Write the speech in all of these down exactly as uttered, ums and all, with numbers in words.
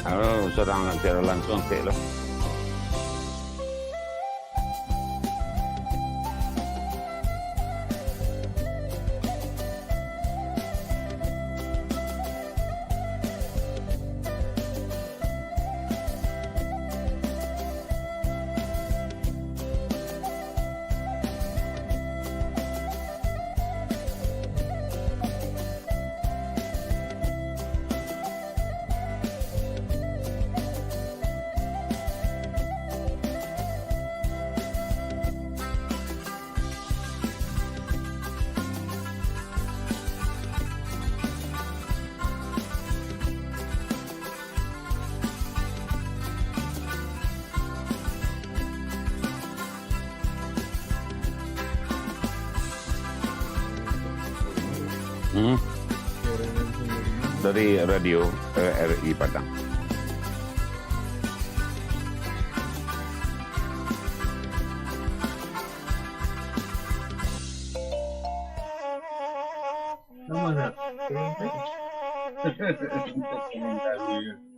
Halo, sadang siaran langsung, cek lo. Hmm. Dari radio, eh, R I Padang.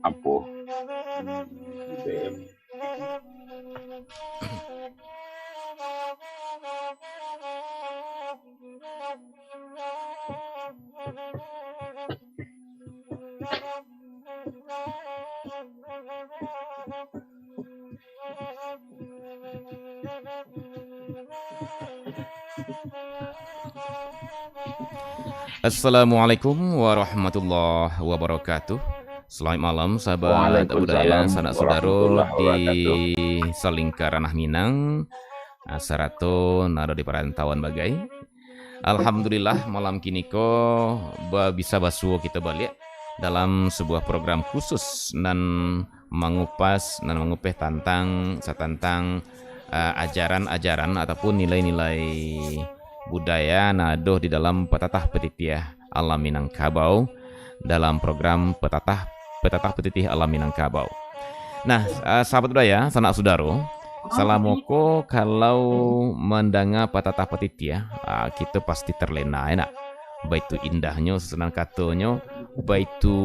Apo? Assalamualaikum warahmatullahi wabarakatuh. Selamat malam, sahabat budaya, sanak saudara di salingka ranah Minang, ah, sarato nan ado di parantauan bagai. Alhamdulillah, malam kini ko ba-, bisa basuo kito baliak dalam sabuah program khusus nan mangupas, nan mangupeh tantang, satantang, ah, ajaran-ajaran ataupun nilai-nilai budaya nan ado di dalam patatah patitiah alam Minangkabau dalam program Patatah, Patatah Patitiah Alam Minangkabau. Nah, ah, sahabat budaya, sanak sudaro, salamo ko kalau mandanga patatah patitiah, ah, kito pasti terlena, ya nak? Baitu indahnyo, susunan katonyo, baitu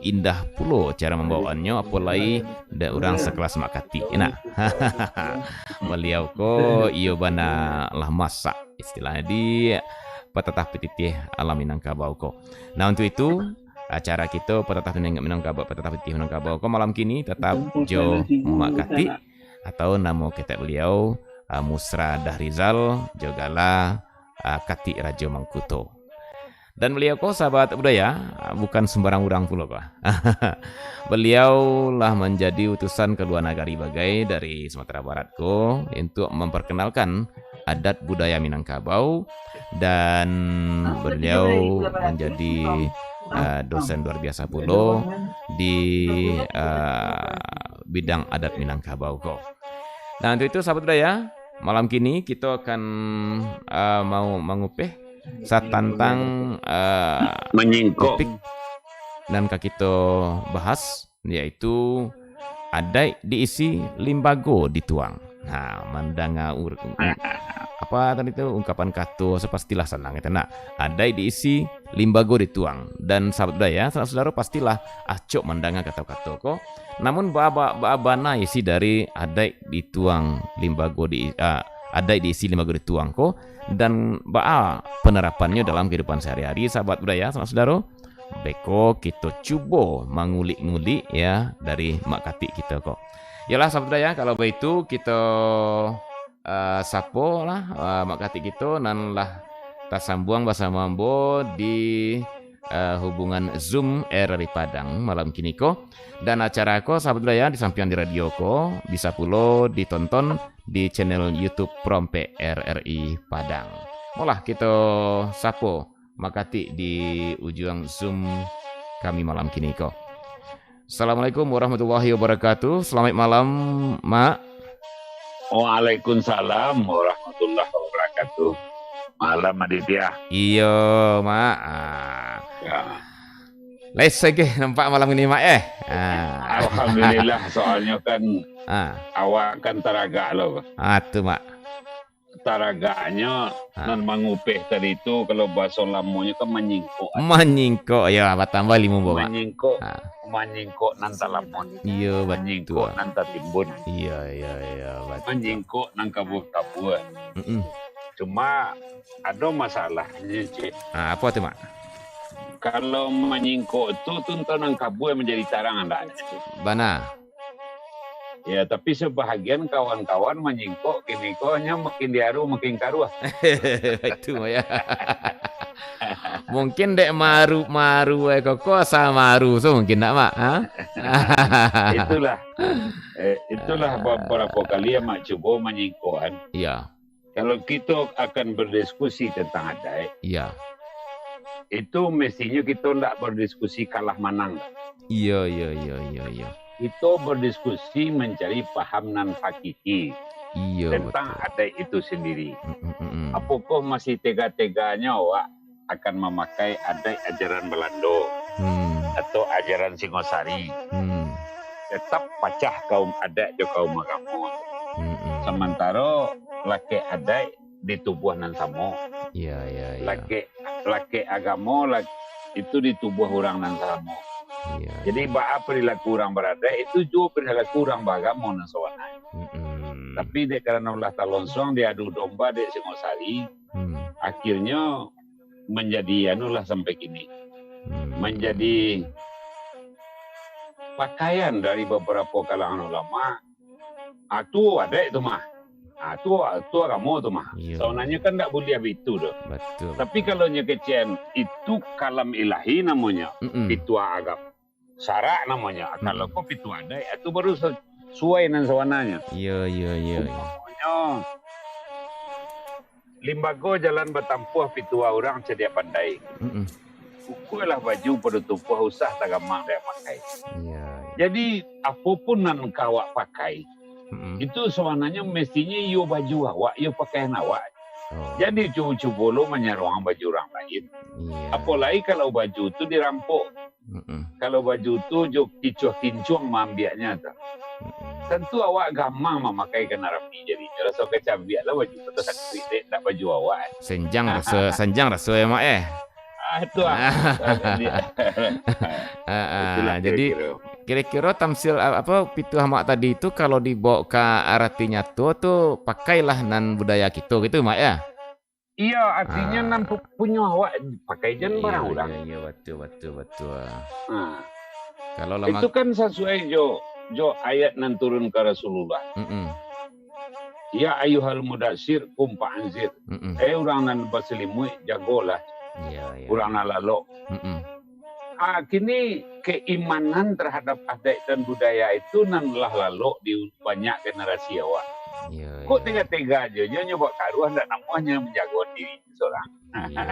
indah pulo cara mambawaannyo, apo lai dek urang sakelas Mak Katik, ya nak? Baliau ko iyo bana lah masak, istilahnyo di Patatah Patitiah Alam Minangkabau ko. Nah, untuk itu, acara kito Patatah Minang-, Minangkabau, Patatah Patitiah Minangkabau ko malam kini tatap jo Mak Katik, atau namo ketek baliau, ah, Musra Dahrizal, jo gala, ah, Katik Rajo Mangkuto. Dan baliau ko, sahabat budaya, ah, bukan sumbarang urang pulo ko. Baliau lah manjadi utusan ka lua nagari bagai dari Sumatera Barat ko, untuk mamparkanalkan adat budaya Minangkabau, dan baliau manjadi, ah, dosen luar biasa pulo di, ah, bidang adat Minangkabau ko. Nah, untuk itu, sahabat budaya, malam kini kito akan, ah, mau mangupeh satantang, ah, Manyingkok. topik nan ka kito bahas, yaitu adaik diisi, limbago dituang. Nah, mandanga ur-, apa tadi tu, ungkapan kato, so pastilah sanang kito nak. Adaik diisi, limbago dituang. Dan sahabat budaya, sanak sudaro pastilah acok mandanga kato-kato ko. Namun, ba-, ba-, ba-, bana isi dari adaik dituang limbago di, ah, adaik diisi, limbago dituang ko, dan baa penerapannya dalam kehidupan sehari-hari, sahabat budaya, sanak sudaro? Beko kito cubo mangulik-ngulik, ya, dari Mak Katik kito ko. Yalah, sahabat budaya, kalau baitu kito, eh, sapo lah, eh, Mak Katik kito nan lah tasambuang basamo ambo di, eh, hubungan Zoom R R I Padang malam kini ko. Dan acara ko, sahabat budaya, di sampiang di radio ko, bisa pulo ditonton di channel YouTube Prompek R R I Padang. Molah kito sapo Mak Katik di ujuang Zoom kami malam kini ko. Assalamualaikum warahmatullahi wabarakatuh. Selamat malam, Mak. Waalaikumsalam warahmatullahi wabarakatuh. Malam, Aditya. Iyo, Mak. Ah. Ya. Lai sageh nampak malam ini, Mak, eh? Ah. Alhamdulillah, soalnya kan Ah. awak kan taragak lo. Ah, tu, Mak. Taragaknyo Ha. Nan mangupeh tadi tu, kalau bahaso lamonyo kan manyingkok. Manyingkok, ya, batambah limo, Mak. Manyingkok, ha. Manyingkok nan talamun. Iyo, manyingkok batua. Nan tatimbun. Iyo, iyo, iyo, batua. Manyingkok nan kabua-kabua. Mm-mm. Cuma, ado masalahnyo, Cik. Ah, apo tu, Mak? Kalau manyingkok tu, tu antah nan kabua manjadi tarang, ndak? Bana. Ya, tapi sabahagian kawan-kawan manyingkok, kini ko nyo makin diaru, makin karuah. Itu, ya. Mungkin dek maru, maru, eh, koko asa maru tu mungkin ndak, Mak? Ha? Itulah. Eh, itulah beberapa kali Amak cubo manyingkok, kan. Iya. Kalau kito akan berdiskusi tentang adaik, iya, itu mestinyo kito ndak berdiskusi kalah manang. Iyo, iyo, iyo, iyo, iyo. Kito berdiskusi mencari paham nan hakiki, iyo, tentang, betul, adaik itu sendiri. Mm, mm, mm, mm. Apokoh masih tega-teganyo awak akan mamakai adaik ajaran Balando, hmm, atau ajaran Singosari? Hmm. Tetap pacah kaum adaik jo kaum agamo. Mm, mm. Samantaro lakek adaik di tubuah nan samo. Iya, iya, iya. Lakek, lakek agamo, lak-, itu di tubuah urang nan samo. Iya, jadi, iya, baa perilaku urang baradaik, itu juo perilaku urang baagamo nan sabananyo. Mm-mm. Tapi dek karano lah talonsong diadu domba dek Singosari, hmm, akhirnyo manjadi anulah sampai kini. Hmm. Manjadi pakaian dari beberapa kalangan ulama, ah, tu adaik tu mah. Ah, tu, tu agamo tu mah. Iya. Sabananyo kan ndak buliah baitu doh. Betul, betul. Tapi kalau nyo kecekan, itu kalam ilahi namonyo, mm-mm, pituah agam-, syarak namonyo. Mm-mm. Kalau ko pituah adaik, ah, tu baru se-, suai nan sabananyo. Iya, iya, iya, iya. Umpamonyo, limbago jalan batampuah pituah urang cadiak pandai. Mm-mm. Ukualah baju pado tubuah usah tagamang dek makai. Iya, iya. Jadi, apo pun nan ka awak pakai, mm-mm, itu sabananyo mestinyo iyo baju awak, iyo pakaian awak. Oh. Jadi, cubo-cubo lo manyaruang baju urang lain. Iya. Apolai kalau baju tu dirampok. Mm-mm. Kalau baju tu jo kicuah kincuang maambiaknyo tu. Mm-mm. Tantu awak gamang mamakai ka nan rapi jadinyo. Raso kacabiak lah baju tu, tasakuik dek, ndak baju awak. Sanjang raso, sanjang raso ya, Mak, eh? Ah, tu ah. Ah, ah, itulah jadi, kira-kira. Kira-kira tamsil, a-, apa, pituah Mak tadi tu, kalau dibawa ka arati nyato tu, pakailah nan budaya kito gitu, Mak, ya? Iyo, artinyo, ah, nan pu-, punyo awak pakai, jan, iyo, barang urang. Iyo, iyo, batua, batua, batua. Ah. Kalau lah itu mak- kan sasuai jo, jo ayat nan turun ka Rasulullah. Mm-mm. "Ya ayyuhal mudatsir, qum fa'anzir." Mm-mm. Eh, urang nan basalimuik, jagolah. Iya, iya. Urang nan lalok. Mm-mm. Ah, kini keimanan terhadap adaik dan budaya itu nan lah lalok di banyak generasi awak. Iya, iya. Kok tega-tega ajo, nyo, nyo buek karuah, ndak namuah nyo manjago diri surang. Iya,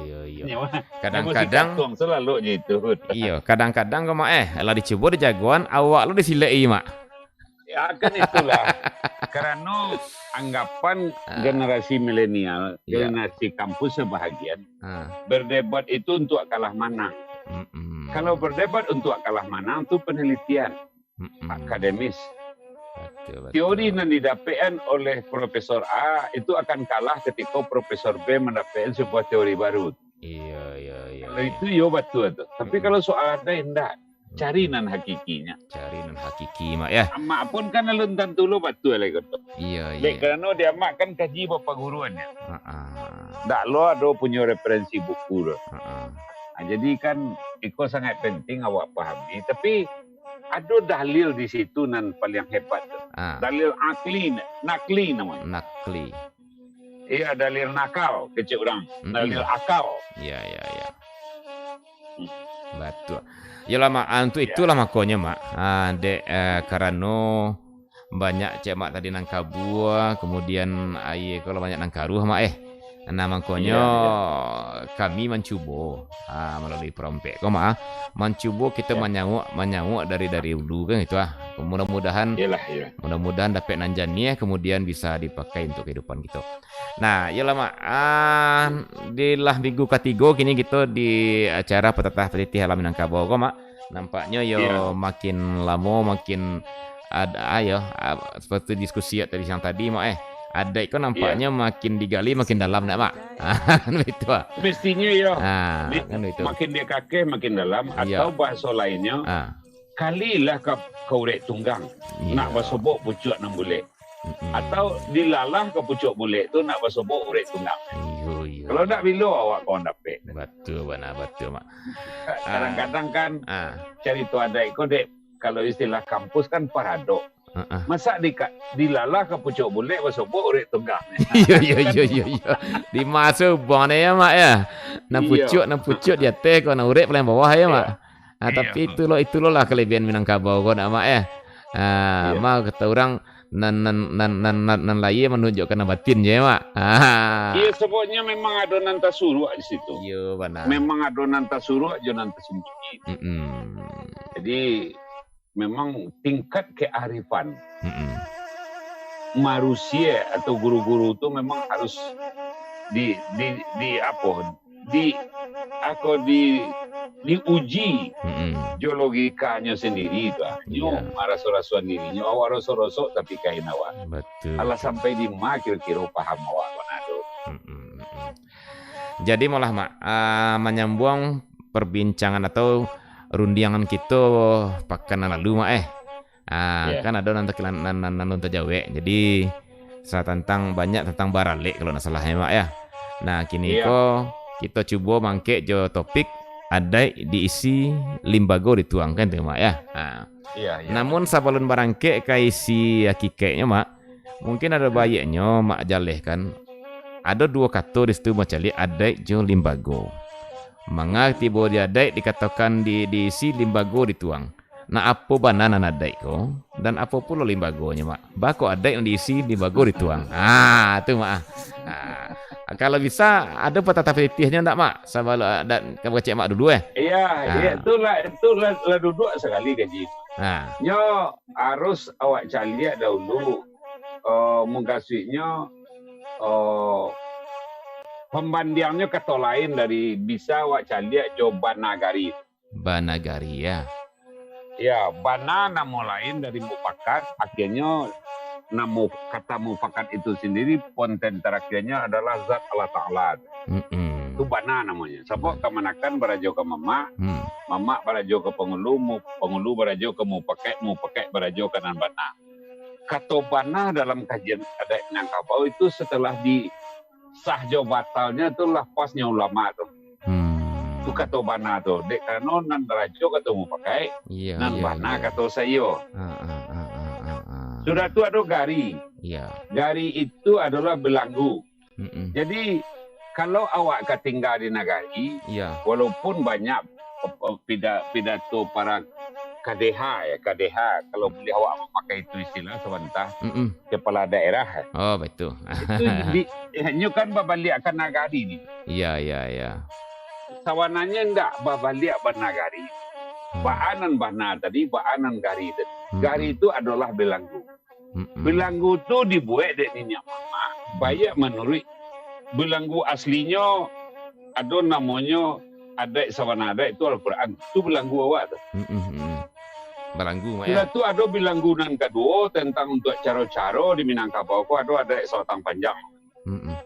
iya, iya. Nyo mah, kadang-kadang nyo mah si katuang selalu je itu. Iya, kadang-kadang ko, Mak, eh, lah dicubo dijagoan, awak lo disilek-i, Mak. Ya, kan itulah. Karano anggapan, ah, generasi milenial, ya, generasi kampus sebahagian, ah, berdebat itu untuk kalah manang. Mm-mm. Kalau berdebat untuk kalah manang tu penelitian, mm-mm, akademis. Betul, betul. Teori nan didapekan oleh Profesor A itu akan kalah ketika Profesor B mendapekan sebuah teori baru. Iya, iya, iya, kalau iya. Itu, yo, batua tu. Tapi, mm-mm, kalau soal adaik, indak. Cari nan hakikinyo. Cari nan hakiki, Mak, ya. Amak pun kan alun tantu lo batua lai ko tu. Iya, iya. Dek karano di amak kan kaji bapaguruan, ya. Ha-ah. Ndak lo ado punyo referensi buku tu. Ha-ah. Nah, jadi kan iko sangat penting awak pahami. Tapi ado dalil di situ nan paling hebat tu. Ah. Dalil akli, nakli namonyo. Nakli. Iya, dalil nakal, kecek urang. Mm-mm. Dalil akal. Iya, iya, iya. Hmm. Batua. Iyolah, Mak. Ah, untuk, ya, itulah makonyo, Mak. Ah, dek, eh, karano banyak cek Mak tadi nan kabua, kemudian aia ko lah banyak nan karuah, Mak, eh. Nah, makonyo, iya, iya, kami mancubo, ah, malalui Perompek ko, Mak, ah, mancubo kito, ya, manyauak, manyauak dari, dari ulu kan gitu, ah. Mudah-mudahan, iyalah, iya, mudah-mudahan dapek nan janiah, kemudian bisa dipakai untuk kehidupan kito. Nah, iyolah, Mak. Ah, di lah minggu katigo kini kito di acara Patatah Patitih Alam Minangkabau ko, Mak. Nampaknyo yo, iya, makin lamo, makin ad-, ah, yo, ah, seperti diskusi tadi siang tadi, Mak, eh. Adaik ko nampaknyo makin digali makin dalam nak, Mak. Kan begitu, ah. Mestinyo, iyo. Ah, Di-, kan begitu. Makin dia kakeh, makin dalam. Iyo. Atau bahaso lainnyo, Ah. kalilah ka, ka urek tunggang. Iyo. Nak basobok pucuak nan bulek. Mm-mm. Atau dilalah ka pucuak bulek tu nak basobok urek tunggang. Iyo, iyo. Kalau ndak, bilo awak kawan dapek. Batua bana, batua, Mak. Ka-, Ah. kadang-kadang kan Ah. carito adaik ko, dek, kalau istilah kampus kan paradok. Heeh. Masa di ka-, dilalah ka pucuak bulek, basobok urek tunggang. Iyo, iyo, iyo, iyo, iyo. Di maso ubang ni ya, Mak, ya. Nan Iyo. pucuak, nan pucuak di ateh, ko nan urek paling bawah ya, Mak. Iyo. Ah, tapi Iyo. itulah, itulah lah kelebihan Minangkabau ko nak, Mak, ya. Ah, Iyo. mah kata urang, nan, nan, nan, nan, nan, nan lahia manunjukkan nan batin je, Mak. Ah. Iyo, sababnyo memang ado nan tasuruak di situ. Iyo, bana. Memang ado nan tasuruak jo nan tasambunyi. Mm-mm. Jadi, memang tingkat kearifan Mm-mm. marusia atau guru-guru tu memang harus di, di, di apo, di, ako, di, diuji Mm-mm. jo logikanyo sandiri tu, ah. Nyo Iya. maraso-rasoan dirinyo, awak raso-raso tapi kain awak. Betul. Alah sampai di ma kiro-kiro paham awak, Bang Ado? Mm-mm, mm-mm. Jadi, malah, Mak, ah, manyambuang perbincangan atau rundiangan kito pakan nan lalu, Mak, eh. Ah, Iya. kan ado nan takilan-, nan, nan, nan alun tajawek. Jadi, sa-, tantang, banyak tantang baralek kalau ndak salah, ya, Mak, ya. Nah, kini Iya. ko kito cubo mangkek jo topik adaik diisi limbago dituang, kan tu, Mak, ya. Ah. Iya, iya. Namun, sabalun barangkek ka isi hakikaiknyo, Mak, mungkin ado Hmm. baiaknyo Mak jalehkan, ado duo kato di situ bacaliak adaik jo limbago. Manga tibo di adaik dikatokan di, diisi limbago dituang. Nah, apo bana nan adaik ko, dan apo pulo limbagonyo, Mak? Baa kok adaik nan diisi limbago dituang? Ah, tu, Mak. Ah. Kalau bisa, ado patata pitihnyo ndak, Mak? Sabalun adaik ka bakecek Mak dulu, eh. Iya, Ah. iya, tu lah, tu lah, lah duduak sakali kaji. Ah. Nyo harus awak caliak dahulu, eh, mukasuiknyo, eh, pambandiangnyo kato lain dari bisa awak caliak jo banagari. Banagari, ya. Ya, bana namo lain dari mufakat, akhirnyo namo kata mufakat itu sandiri, konten tarakhirnyo adalah zat Allah Ta'ala. Mm-mm. Tu bana namonyo. Sabab Bana. kamanakan barajo ka mamak, Hmm. mamak barajo ka pangulu, mu-, pangulu barajo ka mufakat, mufakat barajo ka nan bana. Kato bana dalam kajian adaik Minangkabau itu setelah disah jo batalnyo tu lah pasnyo ulama tu. Hmm. Tu kato bana tu. Dek karano nan rajo kato mufakat, Iya, nan iya, bana iya. kato saiyo. Ah, ah, ah, ah, ah, ah. Sudah tu ado gari. Iya. Gari itu adolah belanggu. Mm-mm. Jadi, kalau awak ka tingga di nagari, Iya. walaupun banyak, eh, pida-, pidato para K D H, ya, K D H, kalau boleh awak mamakai itu istilah sabanta, Mm-mm. kepala daerah, eh. Oh, betul. Itu di, eh, nyo kan babaliak ka nagari ni. Iya, iya, iya. Sabananyo ndak babaliak banagari. Hmm. Baa nan bana tadi, baa nan gari tadi. Mm-mm. Gari tu adolah belanggu. Mm-mm. Belanggu tu dibuek dek niniak mamak. Baiak manuruik belanggu aslinyo, ado namonyo adaik sabana adaik tu Al-Quran. Tu belanggu awak tu. Mm-mm, mm-mm. Belanggu, Mak, ya. Sudah tu ado belanggu nan kaduo tantang untuak caro-caro di Minangkabau ko ado adaik sabatang panjang. Mm-mm.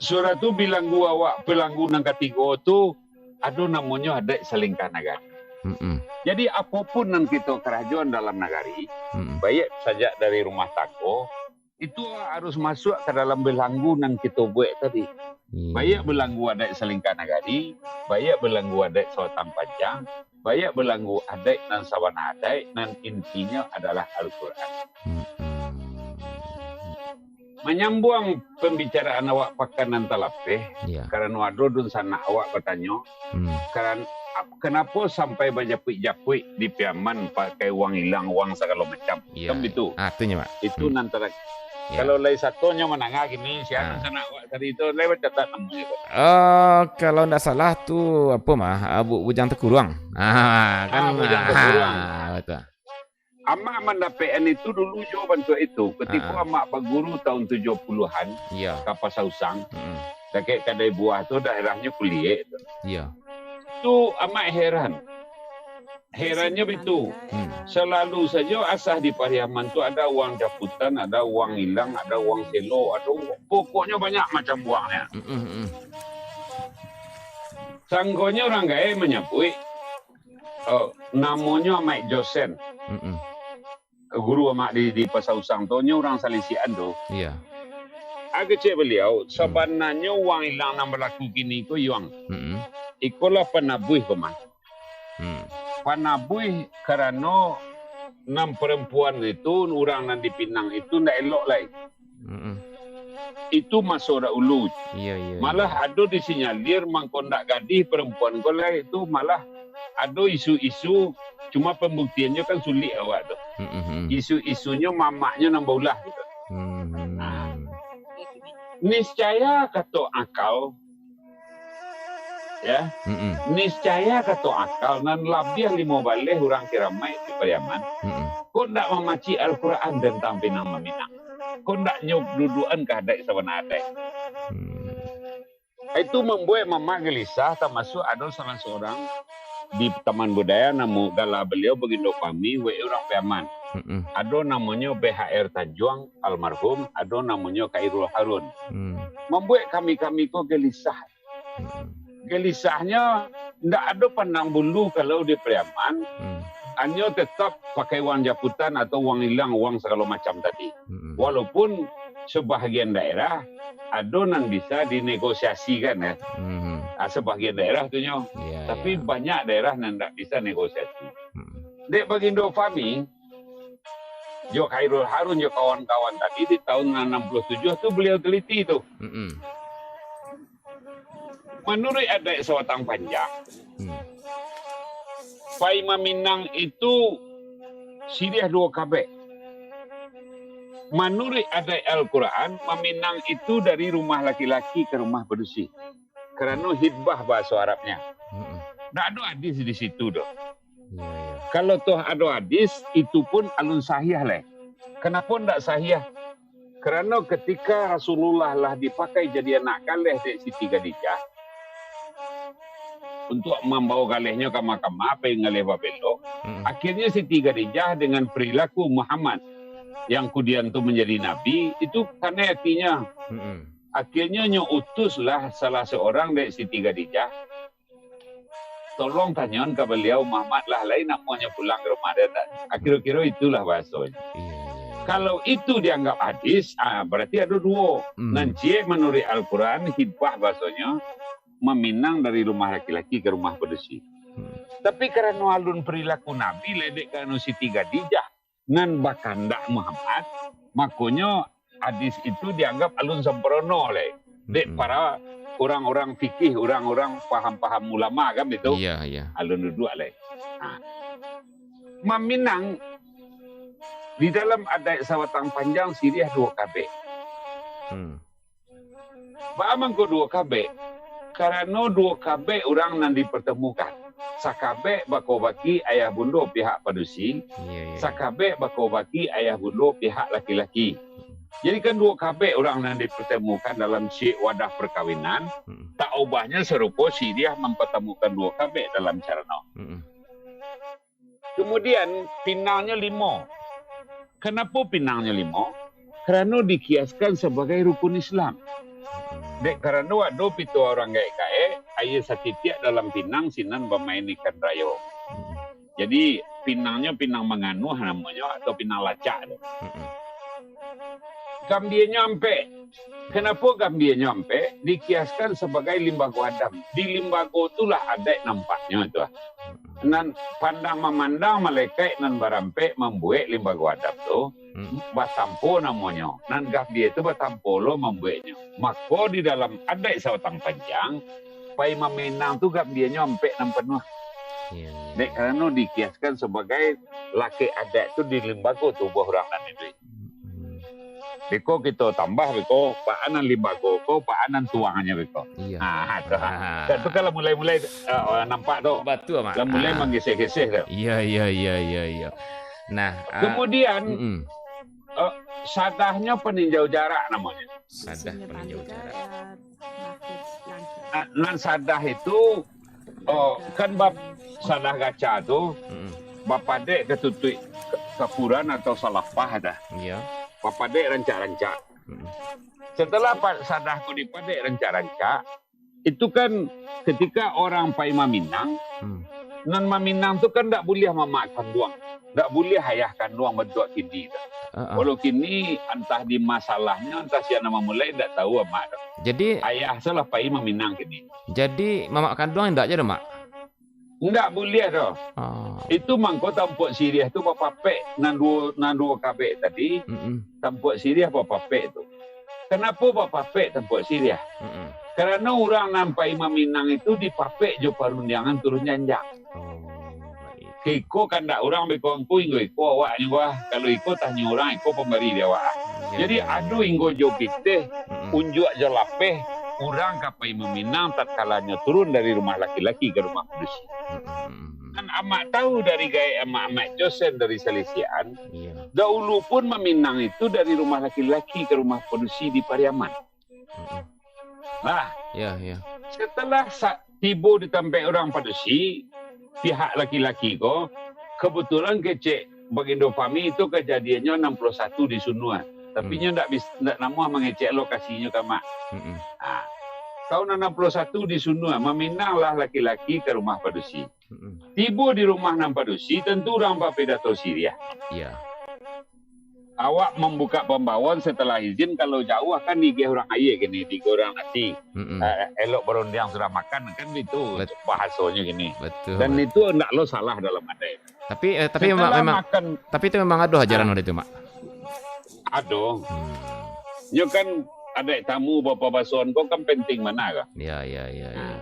Sudah tu belanggu awak, belanggu nan katigo tu ado namonyo adaik salingka nagari. Mm-mm. Jadi, apo pun nan kito karajoan dalam nagari, Mm-mm. baiak sajak dari rumah tanggo, itu harus masuak ka dalam belanggu nan kito buek tadi. Iya. Baiak belanggu adaik salingka nagari, baiak belanggu adaik sabatang panjang, baiak belanggu adaik nan sabana adaik, nan intinyo adalah Al-Quran. Mm-mm. Manyambuang pambicaraan awak pakan nan talapeh, Iya. karano ado dunsanak awak batanyo, Hmm. karan-, ap-, kanapo sampai bajapuik-japuik di Piaman pakai uang ilang, uang sagalo macam? Iya, Kan iya. bitu? Ah, tu nyo, Mak. Itu Hmm. nan tara-, Iya. Kalau lai sato nyo manangah kini, sia Ah. dunsanak awak tadi tu, lai bacatat namonyo tu? Oh, kalau ndak salah tu, apo, Mak? Ah, Bu-, Bujang Tekuruang. Ah, kan? Ah, Bujang Tekuruang. Ah, betul. Amak mandapekan itu dulu jo bantuak itu. Ketiko Ah, ah. amak baguru tahun tujuah puluahan, Iya. ka Pasar Usang, Mm-mm. dakek kadai buah tu, daerahnyo Kuliek tu. Iya. Tu amak heran. Herannyo bitu. Hmm. Salalu sajo asah di Pariaman tu ada uang japutan, ada uang ilang, ada uang selo, ada uang, pokoknyo banyak macam uangnya. Mm, mm, mm. Sangkonyo urang gaek manyabuik, oh, namonyo Amaik Josen. Mm, mm. Guru amak di, di Pasar Usang tu, nyo urang Salisiak-an tu. Iya. Kecek baliau, hmm, sabananyo uang ilang nan balaku kini ko, Yuang. Mm-mm. Ikolah panabuih ko mah. Hmm. Panabuih karano nan parampuan itu, urang nan di Pinang itu ndak elok lai. Mm-mm. Itu maso dahulu. Iya, iya, malah iya. Ado disinyalir mangko ndak gadih parampuan ko lai tu, malah ado isu-isu, cuma pambuktiannyo kan sulik awak tu. Mm-mm. Isu-isunyo mamaknyo nan baulah gitu. Mm-mm. Nah, niscaya kato akal, ya. Mm-mm. Niscaya kato akal nan labiah limo baleh urang Kiramaik di Pariaman. Mm-mm. Kok ndak mamacik Al-Quran tantang Pinang Maminang? Kok ndak nyo duduakan ka adaik sabana adaik? Hmm. Itu mambuek mamak gelisah, tamasuak ado salah surang di Taman Budaya, namo gala baliau Bagindo Fahmi, W E urang Piaman. Mm-mm. Ado namonyo B H R Tanjuang, almarhum, ado namonyo Khairul Harun. Hmm. Mambuek kami-kami ko gelisah. Mm-mm. Gelisahnyo, ndak ado pandang bulu kalau di Pariaman, hmm, hanyo tetap pakai uang japutan atau uang ilang, uang sagalo macam tadi. Mm-mm. Walaupun sabahagian daerah ado nan bisa dinegosiasikan, ya. Mm-mm. Ah, sabahagian daerah tu nyo. Iya, tapi iya. Banyak daerah nan ndak bisa negosiasi. Mm-mm. Dek Bagindo Fahmi, jo Khairul Harun, jo kawan-kawan tadi di tahun anam puluah tujuah tu baliau teliti tu. Mm-mm. Manuruik adaik Sabatang Panjang, hmm, pai maminang itu siriah duo kabek. Manuruik adaik Al-Quran, maminang itu dari rumah laki-laki ka rumah padusi. Karano hitbah bahaso Arabnya. Mm-mm. Ndak ado hadis di situ doh. Iya, iya. Kalau toh ado hadis, itu pun alun sahih lai. Kanapo ndak sahih? Karano ketika Rasulullah lah dipakai jadi anak galeh dek Siti Khadijah, untuak mambawa galehnyo kama-kama, pai galeh babelok, mm-mm, akhirnyo Siti Khadijah dengan perilaku Muhammad yang kudian tu manjadi nabi, itu kanai atinyo. Mm-mm. Akhirnyo nyo utuslah salah seorang dek Siti Khadijah, "Tolong tanyoan ka baliau, Muhammad lah lai namonyo pulang ka rumah dia, tak?" Ah, kiro-kiro itulah bahasonyo. Iya, iya, iya. Kalau itu dianggap hadis, ah, berarti ado duo. Hmm. Nan ciek manuruik Al-Quran, hitbah bahasonyo, maminang dari rumah laki-laki ka rumah padusi. Hmm. Tapi karano alun perilaku Nabi lai, dek karano Siti Khadijah nan bakandak Muhammad, makonyo hadis itu dianggap alun sampurono lai dek, mm-mm, para urang-urang fikih, urang-urang paham-paham ulama, kan bitu? Iya, iya. Alun duduak lai. Nah, maminang di dalam adaik Sabatang Panjang siriah duo kabek. Hmm. Baa mangko duo kabek? Karano duo kabek urang nan dipartamukan. Sakabek bako baki ayah bundo pihak padusi, iya, iya, sakabek bako baki ayah bundo pihak laki-laki. Jadi kan duo kabek urang nan dipartamukan dalam syik wadah parkawinan, mm-mm, tak ubahnyo sarupo siriah mampatamukan duo kabek dalam carano. Mm-mm. Kamudian, pinangnyo limo. Kanapo pinangnyo limo? Karano dikiaskan sabagai rukun Islam. Dek karano ado pituah urang gaek-gaek, aia satitiak dalam pinang sinan bamain ikan rayo. Jadi, pinangnyo pinang manganuah namonyo, atau pinang lacak tu. Gambianyo ampek. Kanapo gambianyo ampek? Dikiaskan sabagai limbago Adam. Di limbago tu lah adaik nampaknyo tu lah. Nan pandang mamandang malekaik nan barampek mambuek limbago Adam tu, hmm, batampo namonyo. Nan gambia tu batampo lo mambueknyo. Mako, di dalam adaik Sabatang Panjang, pai maminang tu gambianyo ampek nan panuah. Iya, iya. Dek karano dikiaskan sabagai lakek adaik tu di limbago tubuah urang nan iduik. Hmm. Beko kito tambah beko, baa nan limbago ko, baa nan tuangnyo beko. Iya. Ha, tu. Ah. Tu kan lah mulai-mulai, eh, nampak tu. Batua, Mak. Lah mulai, ah, manggeseh-geseh tu. Iya, iya, iya, iya, iya. Nah, ah, kemudian, mm-mm, eh, sadahnyo paninjau jarak namonyo. Sadah paninjau jarak. Ah, nan sadah itu Oh, kan bab salah gaca tu, Mm-mm. bapadek ka tutuik ka-, kapuran atau salapah dah. Iya. Bapadek rancak-rancak. Mm-mm. Setelah pa-, sadah ko dipadek rancak-rancak, itu kan ketika orang pai maminang, Hmm. nan maminang tu kan ndak buliah mamak kanduang, ndak buliah ayah kanduang bantuak kini tu. Ah, ah. Walau kini antah di masalahnyo, antah sia nan mamulai, ndak tahu amak tu. Jadi ayah salah pai maminang kini. Jadi mamak kanduang indak je doh, Mak? Indak buliah doh. Ah. Itu mangko tampuak siriah tu bapapek, nan duo, nan duo kabek tadi, Mm-mm. tampuak siriah bapapek tu. Kanapo bapapek tampuak siriah? Mm-mm. Karano urang nan pai maminang itu dipapek jo parundiangan turun janjang. Oh, baik. Ka iko kandak urang beko angku, inggo iko awak nyo ah. Kalau iko tanyo urang, iko pambari di awak ah. Ya, Jadi, ya, ado ya. inggo jo pitih, Mm-mm. unjuak jo lapeh, urang ka pai maminang tatkalanyo turun dari rumah laki-laki ka rumah padusi. Mm-mm. Kan amak tahu dari gaek amak-amak Josen dari Salisiaan, Iya. dahulu pun maminang itu dari rumah laki-laki ka rumah padusi di Pariaman. Mm-mm. Nah, Ya, ya. setelah sa-, tibo di tampek urang padusi, pihak laki-laki ko, kebetulan kecek Bagindo Fahmi itu kajadiannyo anam puluah satu di Sunua. Tapi Hmm. nyo ndak bis-, ndak namuah mangecek lokasinyo ka amak. Mm-mm. Nah, tahun anam puluah satu di Sunua, maminanglah laki-laki ka rumah padusi. Mm-mm. Tibo di rumah nan padusi, tantu urang bapidato siriah. Iya. Awak mambukak pambawaan setelah izin, kalau jauah kan diigeh urang aia kini, diigeh urang nasi. Mm-mm. Eh, elok barundiang sudah makan, kan itu Bet-, bahasonyo kini. Betul, Dan betul. itu ndak lo salah dalam adaik. Tapi, eh, tapi memang, Setelah memang, makan, tapi itu memang ado ajaran Ah. waktu itu, Mak? Ado. Hmm. Nyo kan adaik tamu bapabasoan ko kan penting bana ka. Ya, ya, ya, ya. Nah,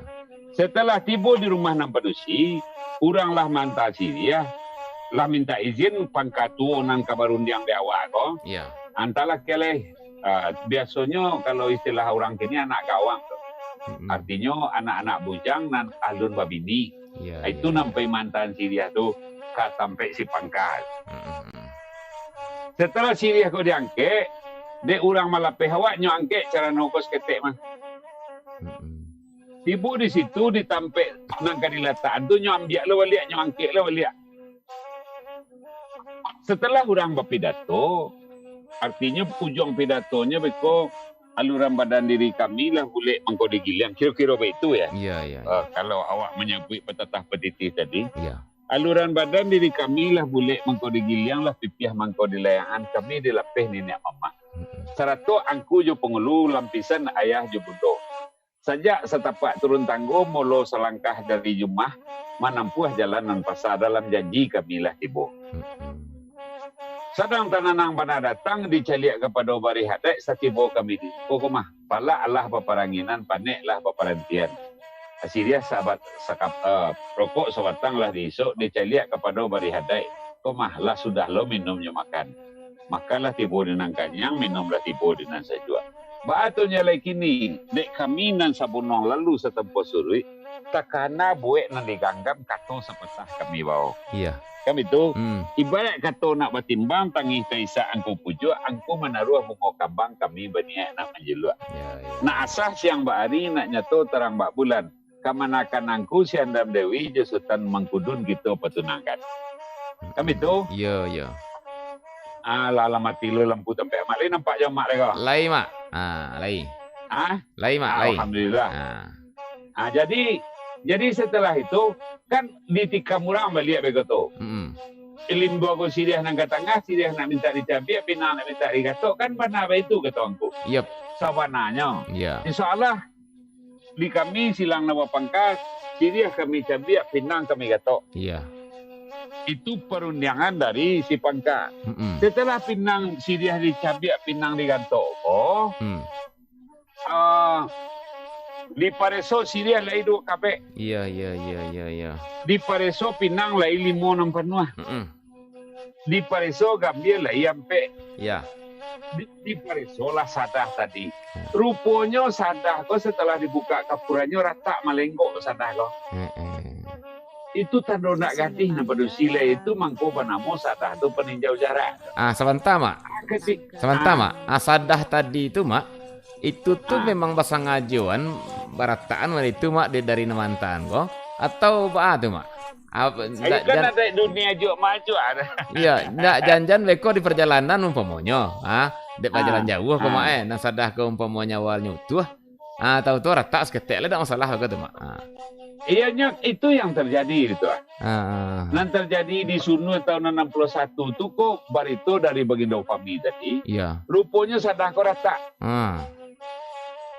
setelah tibo di rumah nan padusi, urang lah maanta siriah, lah mintak izin pangka tuo nan ka barundiang di awak ko. Ya. Antalah keleh. Ah, biasonyo kalau istilah urang kini anak gawang tu. Mm-mm. Artinyo anak-anak bujang nan alun babini. Ya, Itu ya, nan ya. pai maanta siriah tu ka tampek si pangka. Mm-mm. Setelah siriah ko diangkek, dek urang malapeh awak nyo angkek carano ko saketek mah. Mm-mm. Tibo di situ, di tampek nan ka dilatakan tu, nyo ambiak lo baliak, nyo angkek lo baliak. Setelah urang bapidato, artinyo ujuang pidatonyo beko, "Aluran badan diri kami lah bulek mangko digiliang," kiro-kiro baitu, ya. Iya, iya, iya. Eh, kalau awak manyabuik patatah patitih tadi, Iya. "Aluran badan diri kami lah bulek mangko digiliang, lah pipiah mangko dilayangan, kami dilapeh niniak mamak. Mm-mm. Sarato angku jo pangulu, lampisan ayah jo bundo. Sajak satapak turun tanggo, mulo salangkah dari jumah, manampuah jalan nan pasa, dalam janji kami lah tibo. Mm-mm. Sadang tananang bana datang, dicaliak kapado barih adaik, satibo kami di ko mah, palak lah baparanginan, panek lah baparantian. Siriah sabat-, sakap-, eh, rokok sabatang lah diisok, dicaliak kapado barih adaik, ko mah, lah sudah lo minum jo makan. Makanlah tibo di nan kanyang, minumlah tibo di nan sajuak. Baa tu nyo lai kini, dek kami nan sabunuang lalu satampuah suruik, takana buek nan diganggam, kato sapatah kami bao. Iya. Kan itu? Hmm. Ibaraik kato nak batimbang, tangih taisak angku pujuak, angku manaruah bungo kambang, kami baniaik nak manjuluak. Ya, ya. Nak asah siang bak ari, nak nyato tarang bak bulan. Kamanakan angku si Andam Dewi jo Sutan Mangkudun kito patunangkan. Kan itu? Iya, iya. Ah, lah, lah mati lo lampu tampek amak. Lai nampak jo amak lai ko? Lai, Mak. Ah, lai. Ah? Lai, Mak, lai. Alhamdulillah. Ah. Ah, jadi, jadi setelah itu, kan ditikam urang baliak beko tu. Mm-mm. Limbuang ko siriah nan ka tangah, siriah nak mintak dicabiak, pinang nak mintak digatok, kan bana baitu kato angku. Yep. Sabananyo. Iya. Insya Allah, di kami silang nan bapangka, siriah kami cabiak, pinang kami gatok. Iya. Itu parundiangan dari si pangka. Mm-mm. Setelah pinang siriah dicabiak, pinang digatok ko, Hmm. ah, dipareso siriah lai duo kabek. Iya, iya, iya, iya, iya. Dipareso pinang lai limo nan panuah. Mm-mm. Dipareso gambia lai ampek. Ya. Di, diparesolah sadah tadi. Hmm. Ruponyo sadah ko setelah dibukak kapurannyo ratak malenggok sadah ko. Mm-mm. Itu tando nak gadih nan padusi lai itu mangko banamo sadah tu paninjau jarak. Ah, sabanta, Mak. Ah, keti-, Sabanta, ah. Mak. Ah, sadah tadi tu, Mak, itu tu Ah. memang basangajoan baratakan mah itu, Mak, di, dari nan maanta ko. Atau baa tu, Mak? Apa, Ayo ndak kan jan-, ada dunia juak majuak ada. Iya, ndak jan-jan beko di perjalanan umpamonyo, ha? Dek perjalanan Ah, jauah ko, Mak, ah. eh, nan sadah ko umpamonyo awalnyo utuh. Ah, tahu tu ratak saketek lah, ndak masalah beko tu, Mak. Ah. Iya, nyo, itu yang terjadi gitu. Ah. Ah, ah, ah. Nan terjadi di Sunui tahun enam puluh satu tu ko barito dari Bagindo Fahmi tadi. Iya. Ruponyo sadah ko ratak. Ah.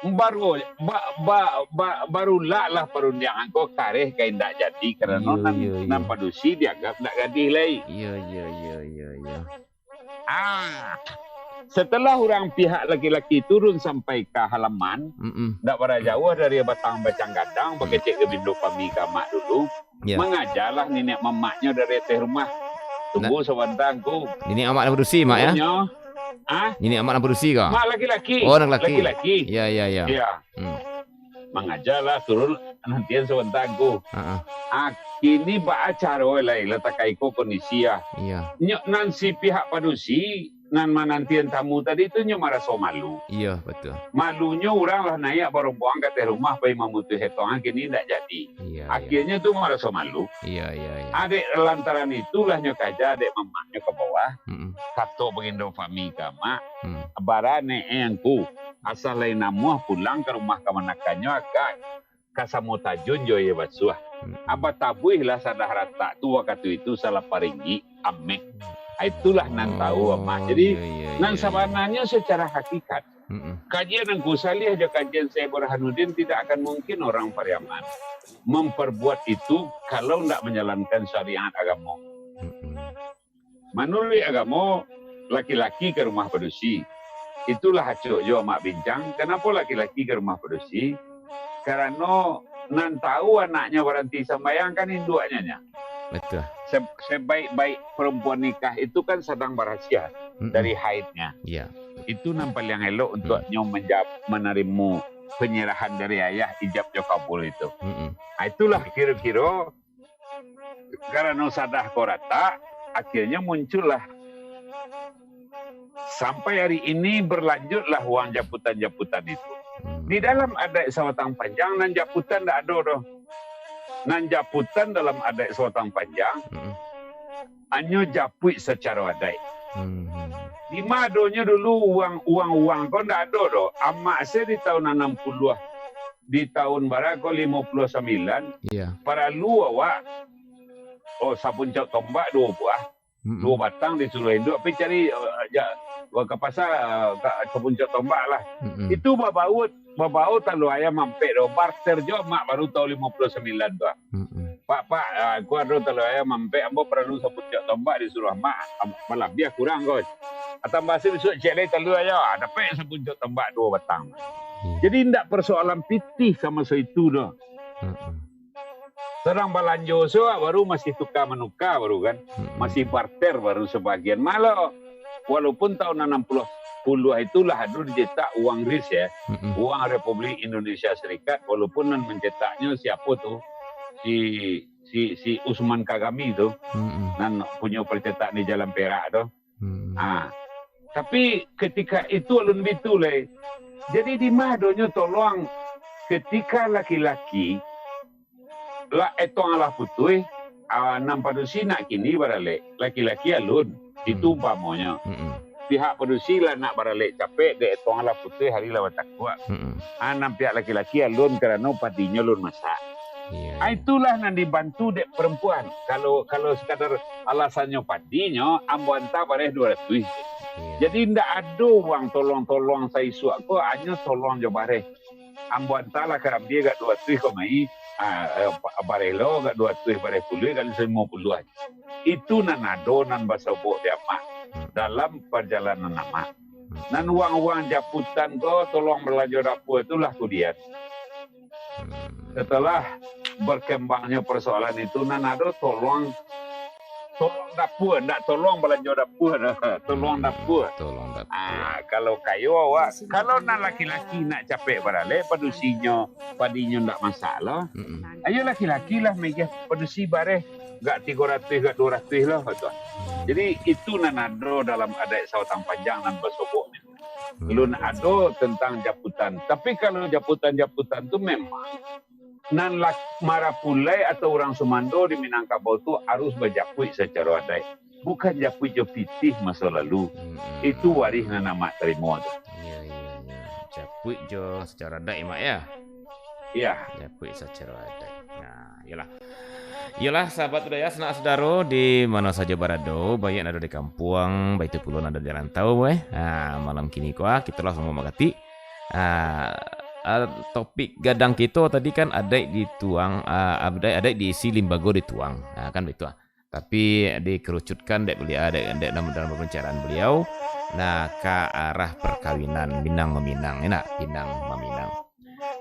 Baru, ba, ba, ba, barulak lah parundiangan ko kareh ka indak jadi, karano Iyo, nan, iyo, iyo. nan padusi dianggap ndak gadih lai. Iyo, iyo, iyo, iyo, iyo. Ah, setelah urang pihak laki-laki turun sampai ka halaman, Mm-mm. ndak bara jauah dari batang bacang gadang, Mm. bakecek Bagindo Fahmi ka amak dulu, Iyo. mangajalah niniak mamaknyo dari ateh rumah. Tunggu Ndak sabanta, Angku. Niniak amak nan padusi, Mak, ya? Punyo, ah? Niniak amak nan padusi ko? Mak laki-laki. Oh, nan laki-laki. Laki-laki. Iya, iya, iya. Iya. Hmm. Mangajalah turun nantian sabanta, Angku. Ha, ha. Ah, kini baa caro lai lah takai ko kondisi, ah. Iya. Nyo nan si pihak padusi, nan manantian tamu tadi tu nyo maraso malu. Iya, betul. Malunyo urang lah naiak barombongan ka ateh rumah pai mamutuih etongan, kini indak jadi. Iya, iya. Akhirnyo tu maraso malu. Iya, iya, iya. Adek lantaran itulah nyo kaja adek mamaknyo ka bawah. Mm-mm. Kato Bagindo Fahmi ka amak, Hmm. "Bara ne, eh, Angku, asa lai namuah pulang ka rumah kamanakannyo agak ka samo tajun jo aia basuah. Mm-mm. Abah tabuihlah sadah ratak tu wakatu itu salapah ringgik, ameh." Ah, itulah nan tahu, Oh, Amak. Jadi, iya, iya, nan iya, iya. sabananyo secara hakikat, Mm-mm. kajian Angku Saliah jo kajian Syekh Burhanuddin tidak akan mungkin orang Pariaman memperbuat itu kalau ndak menjalankan syariat agamo. Mm-mm. Manuruik agamo, laki-laki ka rumah padusi. Itulah acok jo amak bincang, kanapo laki-laki ka rumah padusi? Karano nan tahu anaknyo baranti sambayang kan induaknyo nyo. Betul. Se-, sebaik-baik perempuan nikah itu kan sadang barasiah Mm-mm. dari haidnya. Iya. Itu nan paliang elok untuak Mm. nyo menja-, manarimo penyerahan dari ayah ijab jo kabul itu. Mm-mm. Ah, itulah kiro-kiro karano sadah ko ratak, akhirnyo muncullah. Sampai hari ini berlanjutlah uang japutan-japutan itu. Hmm. Di dalam adaik Sabatang Panjang, nan japutan ndak ado doh. Nan japutan dalam adaik Sabatang Panjang, Mm-mm. hanyo japuik sacaro adaik. Hmm. Di ma adonyo dulu uang, uang-uang ko ndak ado doh. Amak se di tahun anam puluah, di tahun bara ko limo puluah sambilan, Iya. paralu awak, oh, sapuncak tombak duo buah, Mm-mm. duo batang disuruah induak, pai cari, eh, ja-, ka pasar, eh, ka, sapuncak tombak lah. Mm-mm. Itu babaut, babaut talua ayam ampek doh, barter jo amak baru tahun limo puluah sambilan tu ah. Mm-mm. "Pak, Pak, ah, ko ado talua ayam ampek, ambo paralu sapuncak tombak," disuruah amak, am-, "malabiah kurang ko." Atambah se bisuak ciek lai talua ayam, ah, dapek sapuncak tombak duo batang. Iya. Jadi, indak persoalan pitih ka maso itu doh. Mm-mm. Sadang balanjo se awak baru masih tuka manuka baru kan, Mm-mm. masih barter baru sabagian. Malah, walaupun tahun anam puluah, puluah itulah ado dicetak uang ris ya, Mm-mm. uang Republik Indonesia Serikat, walaupun nan mancetaknyo siapo tu, si, si, si Usman Kagami tu, Mm-mm. nan punyo percetakan di Jalan Perak tu. Hmm. Ah, tapi ketika itu alun bitu lai. Jadi di ma adonyo tolong ketika laki-laki lah etong alah putuih, ah, nan padusi nak kini baralek, laki-laki alun, itu Hmm. umpamonyo. Hmm. Pihak padusi lah nak baralek capek, dek etong alah putuih, hari lah batakuak. Hmm. Ah, nan pihak laki-laki alun karano padinyo alun masak. Iya, Ah, iya. itulah nan dibantu dek perempuan. Kalau, kalau sekadar alasannyo padinyo, ambo anta bareh duo ratuih. Iya. Jadi, ndak ado uang tolong-tolong saisuak ko, hanyo tolong jo bareh. Ambo antalah karambia agak duo ratuih ko mai, ah, eh, ba-, bareh lo agak duo ratuih, bareh puluah kali limo puluah. Itu nan ado, nan basobok di amak Hmm. dalam parjalanan amak. Hmm. Nan uang-uang japutan ko, tolong balanjo dapua tu lah kudian. Hmm. Setelah berkembangnyo persoalan itu, nan ado tolong, tolong dapua, ndak tolong balanjo dapua doh, tolong Hmm, dapua. tolong dapua. Ah, kalau kayo awak, kalau nan laki-laki nak capek baralek, padusinyo, padinyo ndak masalah. Mm-mm. Ayo laki-laki lah mega padusi bareh, gak tigo ratuih, gak duo ratuih lah, tu. Hmm. Jadi, itu nan ado dalam adaik Sabatang Panjang nan basobok ni. Hmm. Alun ado tentang japutan. Tapi kalau japutan-japutan tu memang nan lak-, marapulai atau urang sumando di Minangkabau tu harus bajapuik sacaro adaik. Bukan japuik jo pitih maso lalu. Hmm. Itu warih nan amak tarimo tu. Iyo, iyo, iyo. Japuik jo sacaro adaik, Mak, ya? Iya. Japuik sacaro adaik. Nah, iyolah. Iyolah, sahabat budaya, sanak saudaro, di mano sajo barado, baiak nan ado di kampuang, baitu pulo nan ado di rantau, eh. Ha, malam kini ko, ah, kito lah samo mangati. Ah, ah, topik gadang kito tadi kan adaik dituang, ah, adaik, adaik diisi, limbago dituang. Ah, kan baitu, ah. Tapi dikerucutkan dek beliau, dek, dek dalam, dalam pembicaraan beliau, nah, ka arah perkawinan, minang maminang, enak, pinang maminang.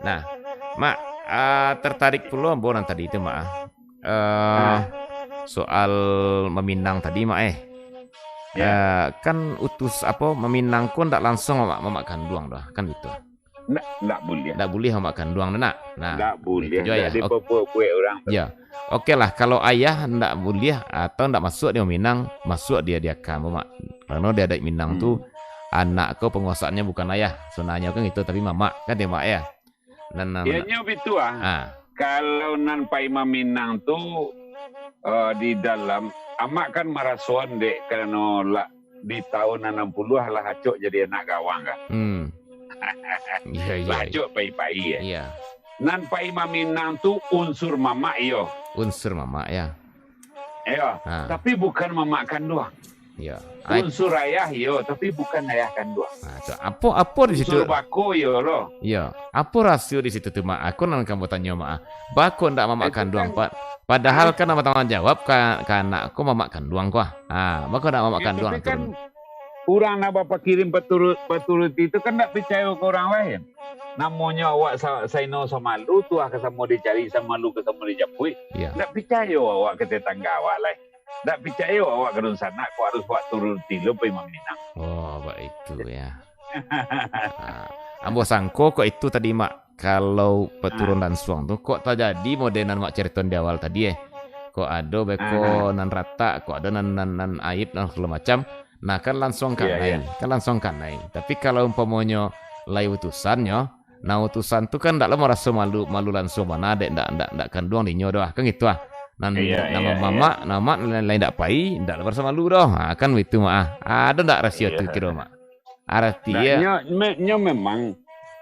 Nah, Mak, ah, tertarik pulo ambo nan tadi tu, Mak, ah. Eh, Ah. soal maminang tadi, Mak, eh. Ya. Eh, kan utus, apo, maminang ko ndak langsung mamak, mamak kanduang doh, kan gitu. Ndak, ndak buliah. Ndak buliah mamak kanduang tu, nak. Nah, ndak buliah, itu juo, ndak ya. Dipabuek-buek urang tu. Ya. Oke lah, kalau ayah ndak buliah atau ndak masuak di maminang, masuak di, di akam, Mak. Karano di adaik Minang tu, Hmm. anak ko panguasaannyo bukan ayah. Sabananyo kan gitu, tapi mamak, kan, ya, Mak, ya? Nan, nan, Iyanyo bitu, ah. Ah. Kalau nan pai maminang tu, eh, di dalam, amak kan marasoan dek, karano lah di tahun anam puluah lah acok jadi anak gawang kan. Hmm. Iya, iya, Lah iya. acok pai-pai, ya. Iya. Nan pai maminang tu unsur mamak, iyo. Unsur mamak, ya. Iyo, Ha. tapi bukan mamak kanduang. Iyo. Ai- Unsur ayah, iyo, tapi bukan ayah kanduang. Ha, tu. Apo, apo di situ? Unsur bako, iyo lo. Iyo. Apo rahasia di situ tu, Mak? Aku nan ka batanyo, Mak. Bako ndak mamak Itu kanduang, kan Pak? Padahal kan nan batanggung jawab ka, ka anak ko mamak kanduang ko. Ha, bako ndak mamak Itu kanduang tu kan turun? Urang nan bapakirim paturut-, paturuti tu kan ndak picayo ka urang lain. Namonyo awak sa-, saino samalu, tuah ka samo dicari, samalu ka samo dijapuik. Iya. Ndak picayo awak ka tetangga awak lai. Ndak picayo awak ka dunsanak, ko harus awak turuti lo pai maminang. Oh, baitu, ya. Ah, ambo sangko kok itu tadi, Mak. Kalau paturun Ah. lansuang tu, kok tajadi model nan Mak caritoan di awal tadi, eh. Kok ado beko Ah. nan ratak, kok ado nan, nan, nan aib, nan sagalo macam. Nah, kan lansuang Iya, kanai, iya. kan lansuang kanai. Tapi kalau umpamonyo lai utusannyo, nah, utusan tu kan ndak lo maraso malu, malu lansuang bana dek ndak, ndak, ndak kanduang dinyo doh, kan gitu ah. Nan, Iya, nan iya, mamak, iya. mamak nan lain ndak pai, ndak lo maraso malu doh. Ha, kan baitu, Mak, ah. Ado ndak rasio tu Iya. kiro, Mak? Arati, Nah, ya. nyo, me-, nyo memang,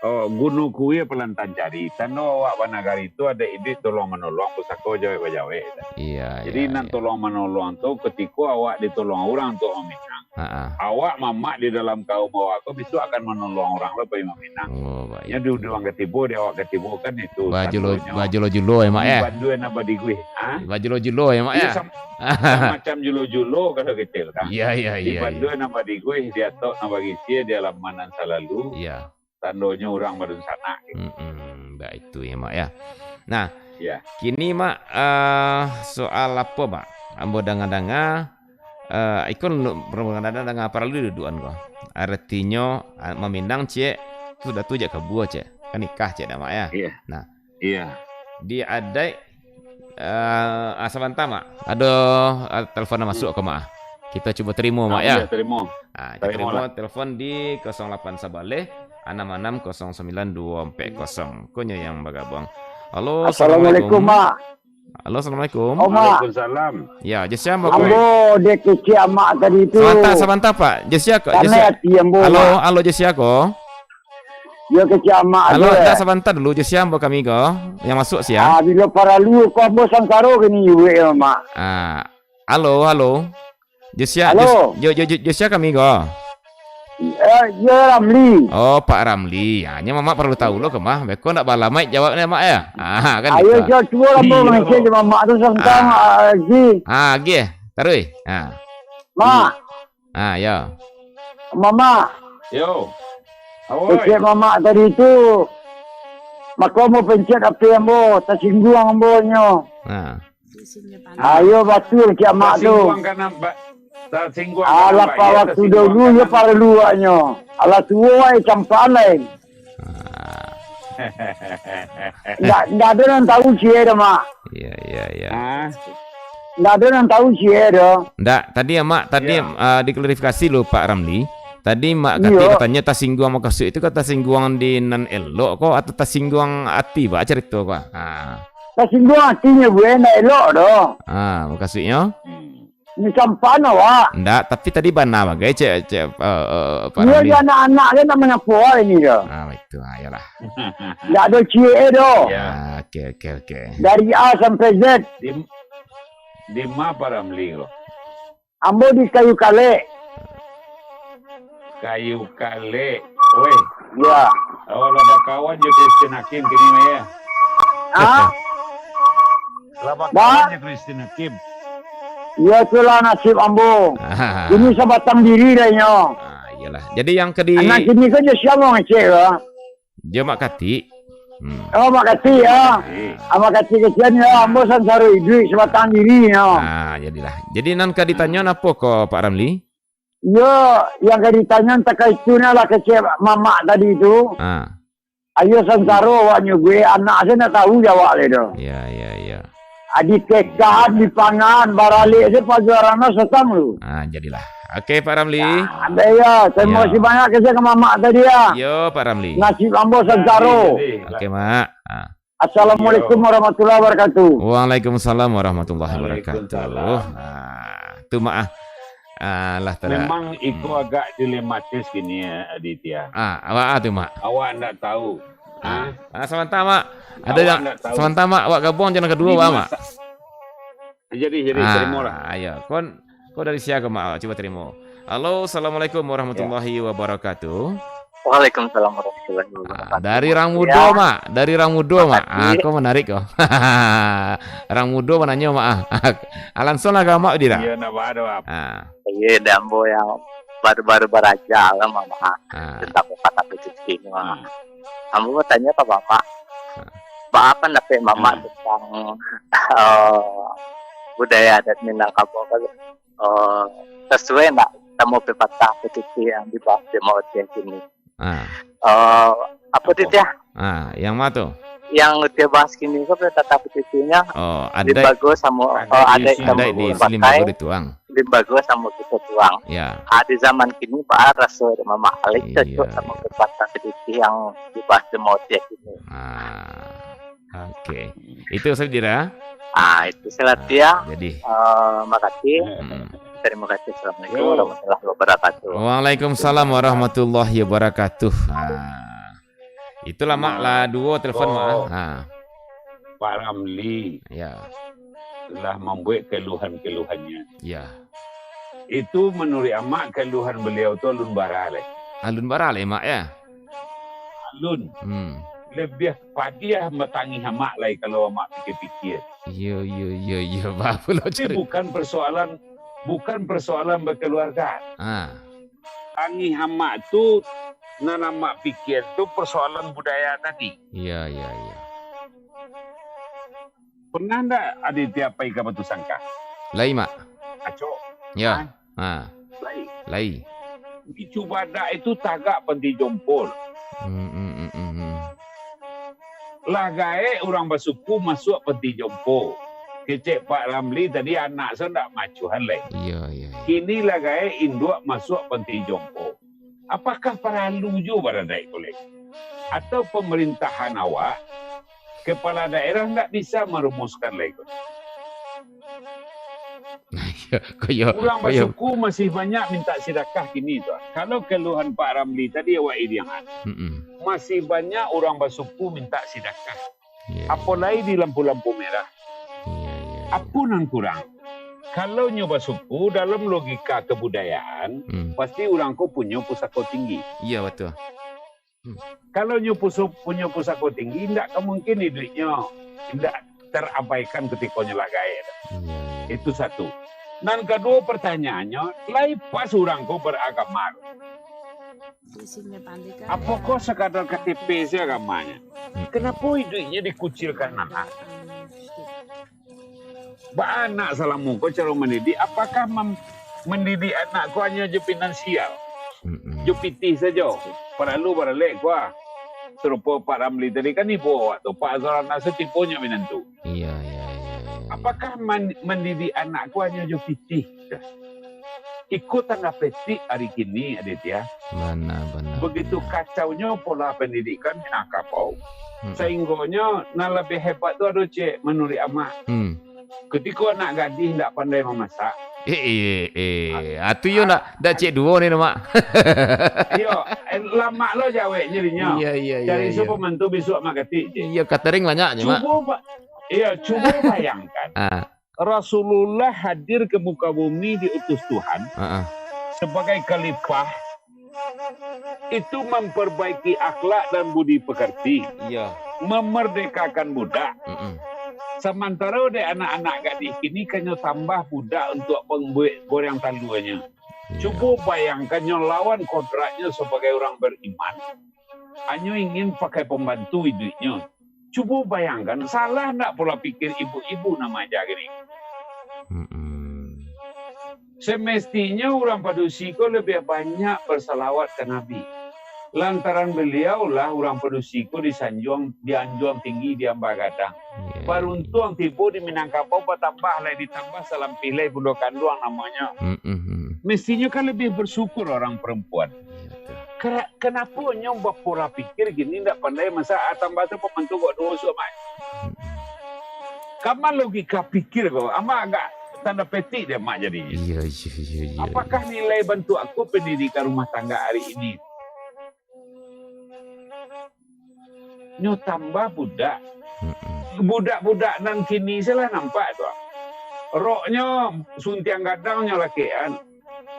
oh, guno kuih palantang cari. Tando awak banagari tu adaik iduik tolong manolong, pusako jawek bajawek. Iya, Jadi, iya, nan iya. tolong manolong tu, kutiko awak ditolong urang tu maminang. Ha, ah. Awak mamak di dalam kaum awak tu, bisuak akan manolong urang lo pai maminang. Oh, baik. Nyo di uduang katibo, di awak katibo kan itu Bajulo, tandonyo. bajulo-julo ya, Mak, ya? Di bandua nan badiguih. Ha? Bajulo-julo ya, Mak, Iya, ya? sam-, macam julo-julo kalau kecil kan. Iya, iya, Di iya, bandua iya. nan badiguih, di atok nan bagisia, di alaman nan salalu. Iya. Tandonyo urang badunsanak. Mm-mm, baitu ya, Mak, ya. Nah, Iya. kini, Mak, eh, soal apo, Mak? Ambo danga-danga, eh, ikon nu-, danga-danga paralu dudukan ko. Artinyo, ah, maminang ciek, sudah tu jak kabua ciek. Kan nikah ciek dah, Mak, ya? Iya. Nah. Iya. Di adaik, eh, ah, sabanta, Mak. Ado, ah, telepon nan masuk ko, Mak. Kita cubo tarimo, Mak, Ah, ya? iya, tarimo. Ah, kita Tarimo tarimo lah. telepon di kosong lapan sabaleh, anam anam kosong sambilan duo ampek kosong. Konyo yang bagabuang. Halo, Assalamualaikum, assalamualaikum. Mak. Halo, assalamualaikum. Oh, Mak. Waalaikumsalam. Ya, jo sia ambo ko? Ambo dek kecek amak tadi tu. Sabanta, sabanta, Pak. Jo sia ko? Jo Kanai sia? ati ambo, Halo, Mak. halo, jo sia ko? Yo, kecek amak Halo, tu, dah eh. sabanta dulu, jo sia ambo kami ko? Yang masuk sia? Ah, bilo paralu ko ambo sangkaro kini juo, Mak. Ah, halo, halo. Jo sia, Halo. jo, jo, jo, jo sia kami ko? Eh, yo, Ramli. Oh, Pak Ramli. Ya, nyo mamak paralu tahu lo ko mah. Beko ndak balamaik jawabnyo, Mak, ya? Ah, kan Ayo, gitu. cubo lah, ambo Iyo. mangecek jo mamak tu santang, Ah. ah, Ji. Ah, agi, eh. Taruih. Ah. Mak. Ah, ya. Mamak. Yo. Awoi. Kecek mamak tadi tu. Mako ambo pencet H P ambo, tasingguang ambo nyo. Ah. Ayo batua kecek amak tu. Tasingguang ka nan ba-, tasingguang ka nan Alah, pa bahaya, waktu tasingguang dulu ka yo nan paralu awaknyo. Alah, tuo ai campak lai. Ah. Ndak, ndak ado nan tahu sia doh, Mak. Iya, iya, iya. Ah. Ndak ado nan tahu sia doh. Ndak, tadi, Mak, tadi, Ya. ah, diklarifikasi lo Pak Ramli. Tadi Mak Kati Iyo. katanyo tasingguang mukasuik itu, ka tasingguang di nan elok ko, atau tasingguang ati, Pak, carito ko? Ha. Tasingguang atinyo, buek, ndak elok doh. Ha, mukasuiknyo? Hmm. Ni sampan awak. Ndak, tapi tadi bana bagai, cek, cek, eh, eh, Pak Iyo, Ramli. Iyo, anak-anak kan nak manyapo awak ini doh. Ah, itu, ah, iyalah. Ndak ado ciek eh doh. Ya. Ah, oke, oke, oke. Dari A sampai Z. Di, di ma Pak Ramli ko? Ambo di Kayu Kalek. Kayu Kalek. Weh. Ya. Awak lah bakawan jo Christine Hakim kini mah, ya? Ah? Lah bakawan Ba? jo Christine Hakim. Ya, itulah nasib ambo. Ah. Ini sabatang diri dah inyo. Ah, iyalah. Jadi yang ke di Anak kini kan jo siapa ngecek lah? Jo Mak Kati. Hmm. Oh, Mak Kati, ya. Kati. Ah, Mak Kati kasihan, ya. Ambo sansaro iduik sabatang diri, ya. Ah, jadilah. Jadi nan ka ditanyo napo ko, Pak Ramli? Yo, yang ka ditanyo takah itu nah lah kecek mamak tadi tu. Ah. Ayo sansaro awak nyo gue, anak se nak tahu jawab le tu. Ya, ya, ya. Ah, ditekan, dipangan, baralek se pajuaran no satang tu. Ah, jadilah. Oke, Pak Ramli. Ya, ada ya. Terima Ya. kasih banyak kecek ka mamak tadi ya. Yo, Pak Ramli. Nasib ambo sansaro. Jadi, jadi. Oke, Mak. Ah. Assalamualaikum Yo. warahmatullahi wabarakatuh. Waalaikumsalam warahmatullahi wabarakatuh. Waalaikumsalam. Ah, tu Mak ah. Ah, lah tara. Memang iko Hmm. agak dilematis gini ya, Aditya. Ah, awak ah tu Mak. Awak ndak tahu. Ah, Ah. ah, samanta Mak. Ada Awak yang ndak tahu. samanta Mak, awak gabuang channel kedua Di awak Mak. masa Jadi, jadi, Ah, terimolah. Ayo. Kon, kau dari siapa, Mak? Cuba terima. Halo, assalamualaikum warahmatullahi Ya. wabarakatuh. Waalaikumsalam warahmatullahi Ah, wabarakatuh. dari Rang Mudo, Ya. Mak. Dari Rang Mudo, Mak. Ah, Makasih. kau menarik kau. Rang Mudo mananyo, Mak. Ah, langsung lah ke Mak, Dira. Iya, nak bahas apa? Ah. Iya, dan ambo yang baru-baru baraja lah, Mama. Ah. Tentang patah putus ini, Mama. Ah. Ambo mau tanya ke Mama. Ah. Baa pandapek Mama Ah. tentang, eh, budaya adat Minangkabau kan, eh, sesuai ndak samo pepatah putuih yang dibahas di Maotiah kini? Ah. Eh, apa tu, Apa? Tiah? Ah, yang mana tu? Yang Tiah bahas kini kan pepatah putuihnyo Oh, adaik. limbago samo, Adaik eh, di adaik sini samo Adaik di limbago sini, limbago dituang. limbago samo kito tuang. Ya. Ah, di zaman kini, baa raso dek Mama, alai Iya, cocok samo iya. pepatah putuih yang dibahas di Maotiah kini. Ah. Oke. Itu saja, Dira. Ah, itu salah Ah, Tiah. jadi. Ah, makasih. Mm-mm. Terima kasih. Assalamualaikum Yo. warahmatullahi wabarakatuh. Waalaikumsalam warahmatullahi wabarakatuh. Ah. Itulah, Mak, Mak. lah, duo telepon, Mak. Oh. Ha. Pak Ramli Ya. lah mambuek keluhan-keluhannya. Ya. Itu menurut Amak, keluhan beliau tu alun bara lai. Alun bara lai, Mak, ya? Alun. Hmm. Lebih padiah matangih Amak lai kalau Amak pikir-pikir. Iyo, iyo, iyo, iyo. Baa pulo Tapi cari- bukan persoalan, bukan persoalan berkeluarga. Ah. Tangih Amak tu, nan Amak pikir tu persoalan budaya tadi. Iya, iya, iya. Pernah ndak Aditya pai ka Batusangkah? Lai, Mak. Acok? Ya. Hah? Ha. Lai. Lai. Di Cubadak itu tagak panti jompo. Hmm, hmm, hmm, hmm, hmm. Lah gaek urang basuku masuak panti jompo. Kecek Pak Ramli tadi, anak so ndak maacuhan lai. Iya, iya, iya. Kini lah gaek induak masuak panti jompo. Apakah paralu juo baradaik ko lai? Atau pamarintahan awak, kepala daerah ndak bisa marumuskan lai ko? Iya, ko iyo, Urang ko iyo. basuku masih banyak mintak sidakah kini tu. Kalau keluhan Pak Ramli tadi awak iriang, Mm-mm. masih banyak urang basuku mintak sidakah. Iya, iya. Apolai di lampu-lampu merah. Iya, iya, iya. Apo nan kurang? Kalau nyo basuku, dalam logika kebudayaan, Hmm. pasti urang ko punyo pusako tinggi. Iya, batua. Hmm. Kalau nyo pusu-, punyo pusako tinggi, indak ka mungkin iduiknyo indak terabaikan kutiko nyo lah gaek. Iya, iya. Itu satu. Nan kaduo, pertanyaannyo, lai pas urang ko beragama? Apokoh sekadar K T P sajo agamanya? Mm-mm. Kenapa iduiknya dikucilkan anak? Baa anak salamo ko caro mandidik? Apakah mem-, mandidik anak ko hanyo jo finansial? Mm-mm. Jo pitih sajo? Paralu baralek ko ah. Sarupo Pak Ramli tadi kan ibo awak tu, Pak Azhar Nasir tiponyo minantu. Iya, iya, iya, iya, iya. Apakah man-, mandidik anak ko hanyo jo pitih? Iko tanda petik ari kini, Aditya. Bana, bana, Begitu bana. kacaunyo pola pendidikan Minangkabau. Mm-mm. Sainggonyo nan labiah hebat tu ado cek, manuruik amak. Hmm. Kutiko anak gadih ndak pandai mamasak. Eh, eh, eh. Ah, tu yo ah, ndak, ndak cek duo ni, Mak. Iyo, eh, lamak lo jaweknyo dinyo. Iya, iya, iya, Cari iya. supo mantu bisuak makatik je. Iya, catering banyak je, Mak. Cubo ba-, iya, cubo bayangkan. Ah. Rasulullah hadir ke muka bumi diutus Tuhan Ah, ah. sebagai khalifah, itu memperbaiki akhlak dan budi pekerti, Iya. memerdekakan budak. Mm-mm. Samantaro dek anak-anak gadih kini kanyo tambah budak untuk pambuek goreng taluanyo. Iya. Cubo bayangkan nyo lawan kodratnyo sebagai urang beriman. Hanyo ingin pakai pambantu iduiknyo. Cubo bayangkan, salah ndak pola pikir ibu-ibu nan maaja kini? Mm-mm. Semestinyo urang padusi ko labiah banyak bersalawat ka Nabi. Lantaran beliau lah urang padusi ko disanjuang, dianjuang tinggi, diamba gadang. Iya, iya. Baruntuang tibo di Minangkabau batambah lai, ditambah salampih lai bundo kanduang namonyo. Mm-mm. Mestinyo kan labiah bersyukur orang perempuan. Iya, betul. Kera-, kanapo nyo bapola pikir gini, ndak pandai masak, ah, tambah tu pambantu kok duo suak, Mak? Mm-mm. Kama logika pikir ko, amak agak tanda petik dek amak jadinyo. Iya, iya, iya, iya. Apakah nilai bantuak ko pendidikan rumah tangga hari ini? Nyo tambah budak. Mm-mm. Budak-budak nan kini se lah nampak tu. Roknyo suntiang gadang nyo lakekan.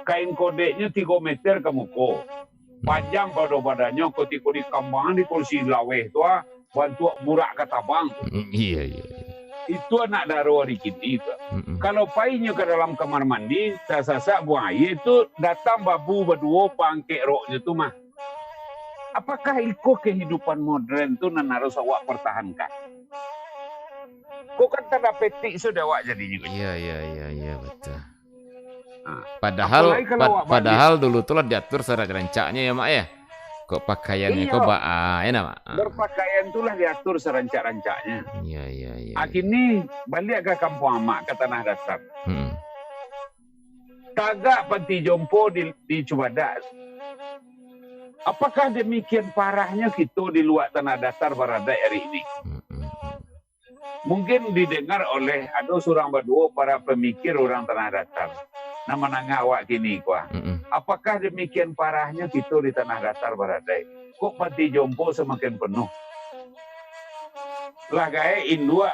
Kain kodeknyo tigo meter ka muko. Hmm. Panjang pado badannyo, kutiko di kambangan di kursi laweh tu, ah, bantuak burak ka tabang. Mm, iya, iya, iya. Itu anak daro ari kini tu. Mm-mm. Kalau painyo ka dalam kamar mandi, tasasak buang aia tu, datang babu baduo paangkek roknyo tu mah. Apakah iko kehidupan modern tu nan harus awak pertahankan? Ko kan tanda petik sudah awak jadinyo. Iya, iya, iya, iya, betul. Nah, Padahal, apalagi kalau pad-, awak balik. padahal dulu tu lah diatur sarancak-rancaknyo ya, Mak, ya? Kok pakaiannyo Iyo. ko baa, ya nak, Mak? Ah. Berpakaian tu lah diatur sarancak-rancaknyo. Iya, iya, iya, Ah, iya. kini baliak ka kampuang amak, ka Tanah Datar. Hmm. Tagak panti jompo di, di Cubadak. Apakah demikian parahnyo kito di luak Tanah Datar baradaik ari ini? Hmm, hmm, hmm. Mungkin didengar oleh ado surang baduo para pamikir urang Tanah Datar, nan manangah awak kini ko ah. Mm-mm. Apakah demikian parahnyo kito di Tanah Datar baradaik? Kok panti jompo samakin penuh? Lah gaek induak,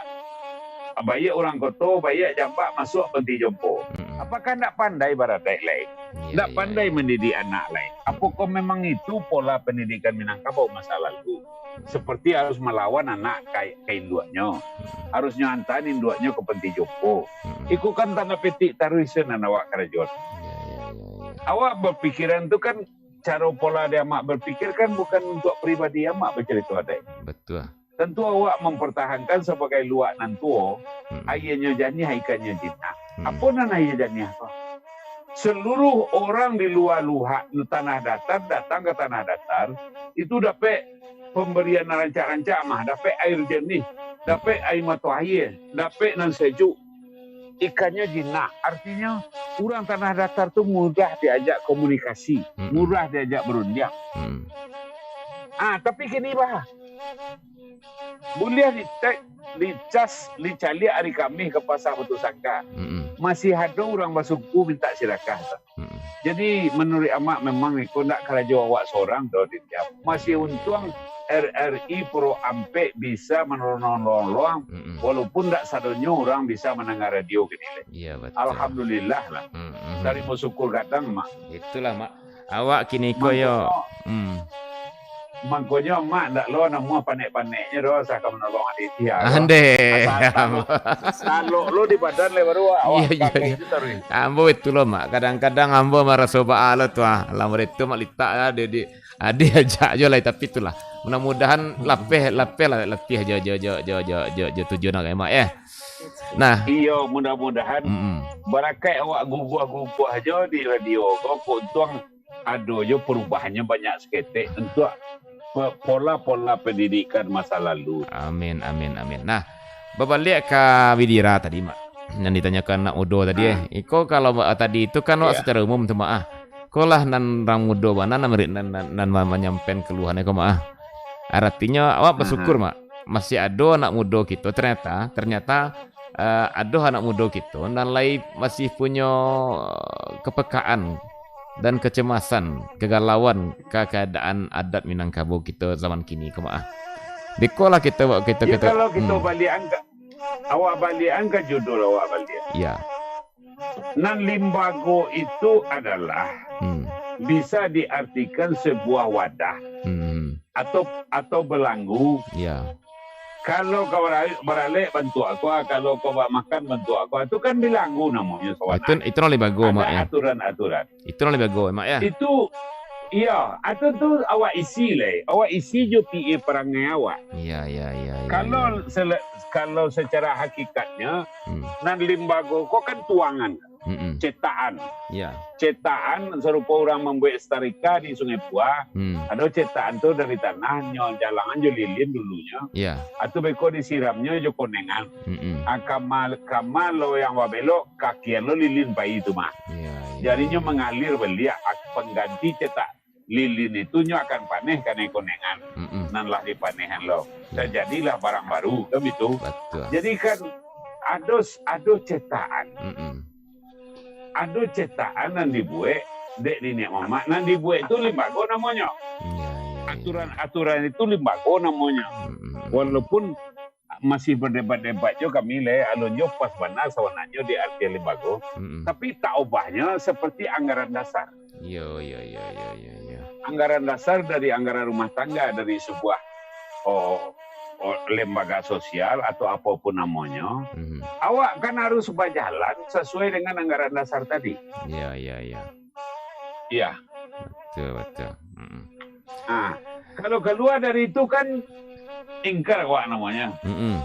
baiak urang koto, baiak jambak masuak panti jompo. Mm-mm. Apakah ndak pandai baradaik lai? Iya, Ndak iya, pandai iya. mandidik anak lai? Apokoh memang itu pola pendidikan Minangkabau masa lalu? Seperti harus malawan anak ka, ka induaknyo. Hmm. Harus nyo antaan induaknyo ka panti jompo. Hmm. Iko kan tanda petik taruih se nan awak karajoan. Ya, ya, ya, ya. Awak bapikiran tu kan, caro pola di amak bapikir kan bukan untuak pribadi amak bacarito adaik. Betul. Tantu awak mampartahankan sabagai luak nan tuo, Hmm. aianyo janiah, ikannyo jinak. Hmm. Apo nan aia janiah tu? Seluruh orang di lua luhak Tanah Datar datang ka Tanah Datar, itu dapek pambarian rancak-rancak mah, dapek aia janiah, dapek aia mato aia, dapek nan sajuk, ikannyo jinak. Artinyo, urang Tanah Datar tu mudah diajak komunikasi, Mm-mm. mudah diajak barundiang. Mm. Ah, tapi kini bah, buliah ditek, dicas, dicaliak ari Kamih ka Pasa Batu Sangka. Mm-mm. Masih ado urang basuku mintak sidakah tu. Mm-mm. Jadi, manuruik amak, memang iko ndak karajo awak sorang tu, Aditya. Masih untuang R R I Pro Ampek bisa manolong-nolong, Mm-mm. walaupun ndak sadonyo urang bisa mandanga radio kini lai. Iya, betul. Alhamdulillah lah. Mm-mm. Tarimo syukur gadang, Mak. Itulah, Mak. Awak kini ko yo. Mangkonyo, Hmm. mangkonyo, Mak, ndak lo namuah panek-paneknyo doh, sah ka manolong Aditya. Andeh. Asa talok, talok lo di badan lai baru awak Iya, iya, pakai iya. itu taruih. Ambo itu lo, Mak. Kadang-kadang ambo maraso baa lo tu, ah. Lah, mode tu, Mak, litak lah, di, di, ah, diajak jo lai, tapi itulah. Mudah-mudahan lapeh, lapeh lah, lapeh jo, jo, jo tujuan awak, Mak, ya. Nah. Iyo, mudah-mudahan Mm-mm. barakaik awak guguah-guguah jo di radio ko, kok untuang ado jo parubahannyo banyak saketek untuak pe-, pola-pola pendidikan masa lalu. Amin, amin, amin. Nah, babaliak ka Widira tadi, Mak. Nan ditanyokan anak mudo tadi, eh. Ah. Iko kalau ba-, tadi tu kan awak Iya. secara umum tu, Mak, ah. Ko lah nan urang mudo bana nan meri-, nan, nan, nan ma-, manyampaikan keluhan ko, Mak, ah. Aratinyo awak Aha. bersyukur, Mak. Masih ado anak mudo kito, ternyata, ternyata, eh, ado anak mudo kito nan lai masih punyo kepekaan dan kecemasan, kegalauan ka keadaan adat Minangkabau kito zaman kini ko, Mak, ah. Beko lah kito, kito, Yo, kito, kalau kito hmm. baliakan ka, awak baliakan ka judul awak baliak. Ya. Nan limbago itu adalah Hmm. bisa diartikan sebuah wadah Hmm. atau, atau belanggu. Ya. Kalau kau ra-, baralek bantuak ko, kalau kau bak makan bantuak ko, itu kan belanggu namonyo, Itu, sawanak. itu nan limbago, Mak, Ada ya. aturan-aturan. Itu nan limbago, Mak, ya. Itu, iya, atau tu awak isi lai. Awak isi jo P A parangai awak. Iya, iya, iya, iya, Kalau iya. sele-, kalau secara hakikatnya, Hmm. nan limbago ko kan tuangan, Mm-mm. cetakan. Iya. Cetakan sarupo urang mambuek setrika di Sungai Pua. Hmm. Ado cetakan tu dari tanah, nyo jalangan jo lilin dulunyo. Iya. Atu beko disiramnyo jo konengan. Mm-mm. Ah, kama, kama lo yang babelok, kakian lo lilin pai tu mah. Iya, iya, Jadinyo iya. mangalir baliak, ah, pangganti cetak lilin itu nyo akan paneh kanai konengan. Mm-mm. Nan lah dipanehan lo. Iya. Tajadilah barang baru, kan bitu? Betul. Jadi kan ado s-, ado cetakan. Mm-mm. Ado cetakan nan dibuek dek niniak mamak, nan dibuek tu limbago namonyo. Iya, iya, iya. Aturan-aturan itu limbago namonyo. Mm-mm. Walaupun masih badebat-debat jo kami lai, alun jo pas bana sabananyo di artian limbago. Mm-mm. Tapi tak obahnyo seperti anggaran dasar. Iyo, iyo, iyo, iyo, iyo, iyo. Anggaran dasar dari anggaran rumah tangga dari sebuah, oh, oh, lembaga sosial atau apapun namonyo, Mhm. awak kan harus bajalan sesuai dengan anggaran dasar tadi. Iya, iya, iya. Iya. Betul, betul. Mm-mm. Ah, kalau keluar dari itu kan ingkar awak namonyo. Mm-mm.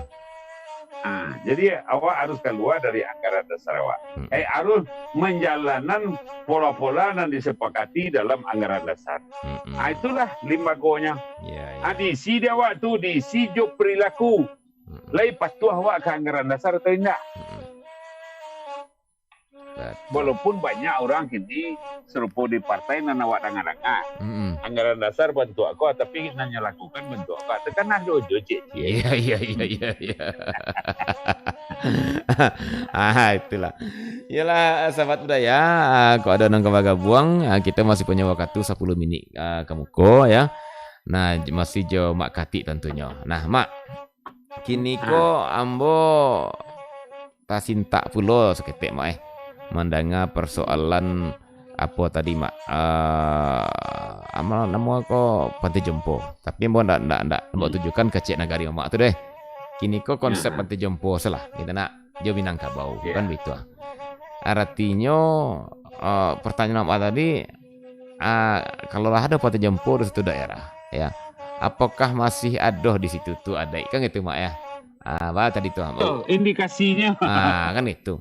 Ah, jadi awak harus keluar dari anggaran dasar awak. Mm-mm. Eh, harus manjalanan pola-pola nan disepakati dalam anggaran dasar. Mm-mm. Ah, itulah limbagonyo. Ya, ya. Ah, diisi di awak tu, diisi jo perilaku. Mm-mm. Lai patuah awak ka anggaran dasar atau indak? Mm-mm. Betul. Walaupun banyak urang kini sarupo di partai nan awak danga-danga. Mm-mm. Anggaran dasar bantuak ko, tapi nan nyo lakukan bantuak ko. Itu kan ado jo, cik, cik. Iya, iya, iya, iya, iya. Ah, itulah. Iyolah, sahabat budaya, ah, kok ado nan ka bagabuang, ah, kita masih punyo wakatu sapuluh minik, ah, ka muko, ya. Nah, j-, masih jo Mak Katik tantunyo. Nah, Mak, kini ko Ah. ambo tasintak pulo saketek, Mak, eh. Mandanga persoalan apo tadi, Mak? Ah, apo namo ko, Pantai Jompo. Tapi ambo ndak, ndak, ndak, ndak Hmm. tujukan ka ciek nagari Mak tu deh. Kini ko konsep Aha. Pantai Jompo salah. Kita nak jo Minangkabau, Iya. kan bitu ah. Aratinyo, ah, pertanyaan Mak tadi, ah, kalau lah ado Pantai Jompo di satu daerah, ya, apakah masih ado di situ tu adaik, kan gitu, Mak, ya? Ah, ba tadi tu, Mak. Betul, indikasinyo. Ah, kan itu.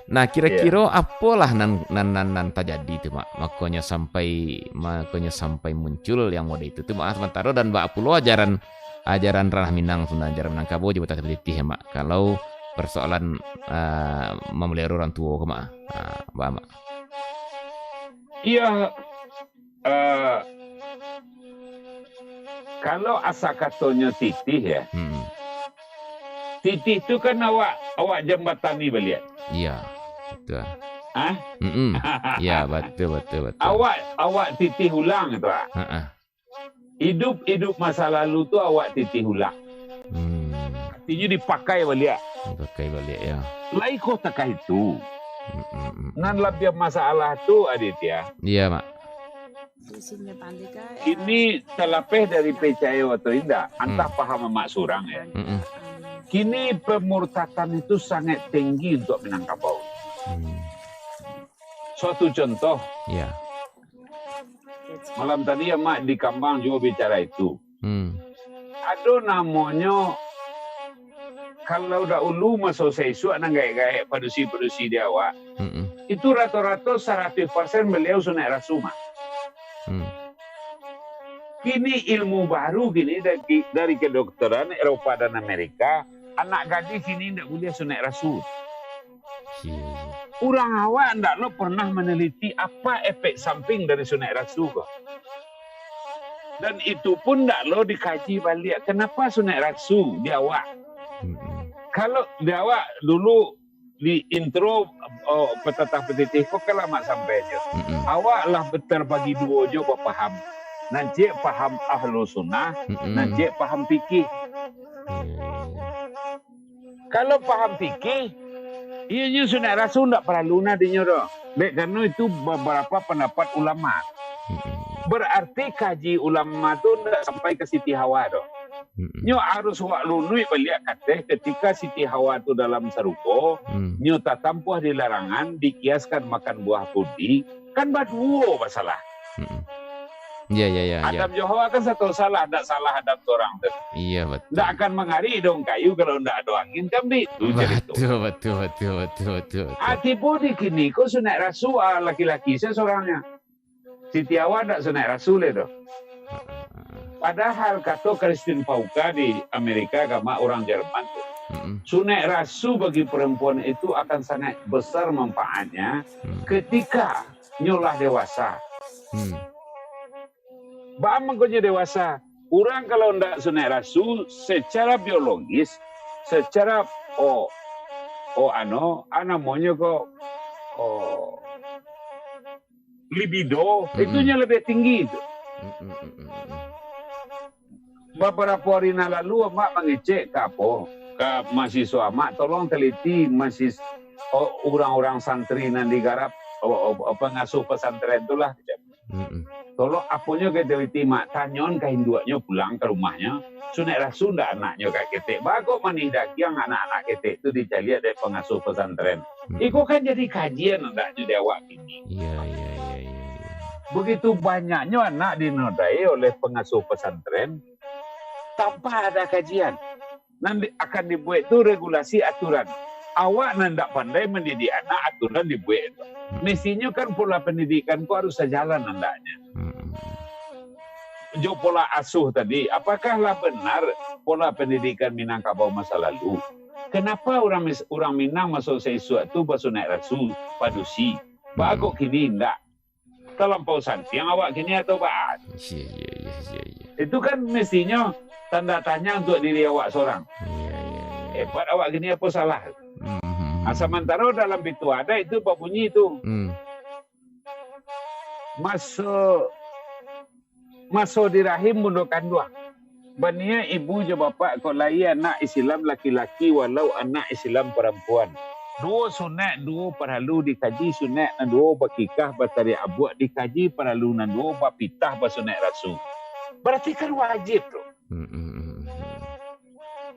Nah, kiro-kiro Iya. apolah nan, nan, nan, nan tajadi tu, Mak? Makonyo sampai, makonyo sampai muncul yang model itu tu, Mak. Sementara dan bak pulo ajaran, ajaran ranah Minang tu, ajaran Minangkabau jo batah titih, Mak. Kalau persoalan, ah, mamelihara urang tuo ko, Mak. Ah, ba, Mak. Iya, eh, kalau asa katonyo titih, ya. Hmm. Titih tu kan awak, awak jambatani baliak. Iya, betul. Hah? Mm-mm. Iya, betul, betul, betul. Awak, awak titih ulang tu, ah. Ha-ah. Iduik-iduik masa lalu tu awak titih ulang. Hmm. Artinyo dipakai baliak. Dipakai baliak, ya. Lai ko takah itu. Mm-mm-mm. Nan labiah masalah tu, Aditya. Iya, Mak. Ini talapeh dari picayo atau indak, antah Hmm. paham amak surang, ya. Mm-mm. Kini pemurtadan itu sangat tinggi untuk Minangkabau. Hmm. Suatu contoh, Iya. malam tadi amak di Kambang juo bicara itu. Hmm. Ado namonyo, kalau dahulu maso saisuak nan gaek-gaek padusi-padusi di awak, Mm-mm. itu rato-rato saratuih persen baliau sunaik rasu, Mak. Hmm. Kini ilmu baru kini dari, dari kedokteran Eropa dan Amerika, anak gadih kini indak buliah sunaik rasu. Iya, iya. Urang awak ndak lo pernah maneliti apa efek samping dari sunaik rasu ko. Dan itu pun ndak lo dikaji baliak, kenapa sunaik rasu di awak? Mm-mm. Kalau di awak dulu di intro, oh, petatah petitih ko kan lah mak sampai je. Mm-mm. Awak lah terbagi duo jo bapaham. Nan ciek paham ahlu sunnah, Mm-mm. nan ciek paham fikih. Iya, iya, iya. Kalau paham fikih, iyo nyo sunaik rasu ndak paralu nah dinyo doh. Dek karano itu beberapa pendapat ulama. Mm-mm. Berarti kaji ulama tu ndak sampai ke Siti Hawa doh. Mm-mm. Nyo harus wak lunuik baliak kateh ketika Siti Hawa tu dalam sarugo, Mm. nyo tatampuah di larangan, dikiaskan makan buah pudi, kan baduo masalah. Mm-mm. Ya, ya, ya, ya. Adam jo Hawa kan satu salah, ndak salah Adam sorang tu. Iya, betul. Ndak akan mangarik daun kayu kalau ndak ado angin, kan baitu carito. Betul, betul, betul, betul, betul, betul. Ah, tibo di kini ko sunaik rasu, ah, laki-laki se sorangnyo. Siti Hawa ndak sunaik rasu lai doh. Padahal kato Christine Pauca di Amerika, agama urang Jerman tu. Mm-mm. Sunaik rasu bagi perempuan itu akan sangat besar manfaatnya Mm. ketika nyo lah dewasa. Hmm. Baa mangkonyo dewasa? Urang kalau ndak sunaik rasu, secara biologis, secara, oh, oh, ano, a namonyo ko, oh, libido, Mm-mm. itunyo lebih tinggi tu. Mm-mm, mm-mm, mm-mm. Babarapo ari nan lalu, amak mangecek ka apo, ka mahasiswa amak, tolong teliti mahsis-, o-, urang-urang santri nan digarap, o-, o-, o-, pangasuh pesantren tu lah, kecek. Mm-mm. Tolong, aponyo ka teliti, mak, tanyoan ka induaknyo pulang ka rumahnyo, sunaik rasu ndak anaknyo ka ketek, baa kok manih dagiang anak-anak ketek tu dicaliak dek pangasuh pesantren. Mm-mm. Iko kan jadi kajian andaknyo di awak kini. Iya, iya, iya, iya, iya. Begitu banyaknyo anak dinodai oleh pangasuh pesantren, tanpa ada kajian. Nan di-, akan dibuek tu regulasi aturan. Awak nan ndak pandai mandidik anak, aturan dibuek tu. Hmm. Mestinyo kan pola pendidikan ko harus sajalan andaknyo. Hmm. Jo pola asuh tadi, apakah lah benar pola pendidikan Minangkabau masa lalu? Kenapa urang mis-, urang Minang maso saisuak tu basunaik rasu, padusi? Baa Hmm. kok kini indak? Talampau santiang awak kini atau baa? Iya, iya, iya, iya, iya. Itu kan mestinyo tanda tanya untuak diri awak sorang. Iya, iya, iya. Hebat awak kini apo salah? Hmm, hmm, hmm. Ah, samantaro dalam pituah adaik tu babunyi tu. Hmm. Maso, maso di rahim bundo kanduang. Baniaik ibu jo bapak kok lai anak Islam laki-laki walau anak Islam parampuan. Duo sunaik duo paralu dikaji, sunaik nan duo bakikah batariak abuak dikaji, paralu nan duo bapitah basunaik rasu. Barati kan wajib tu. Hmm, hmm, hmm, hmm.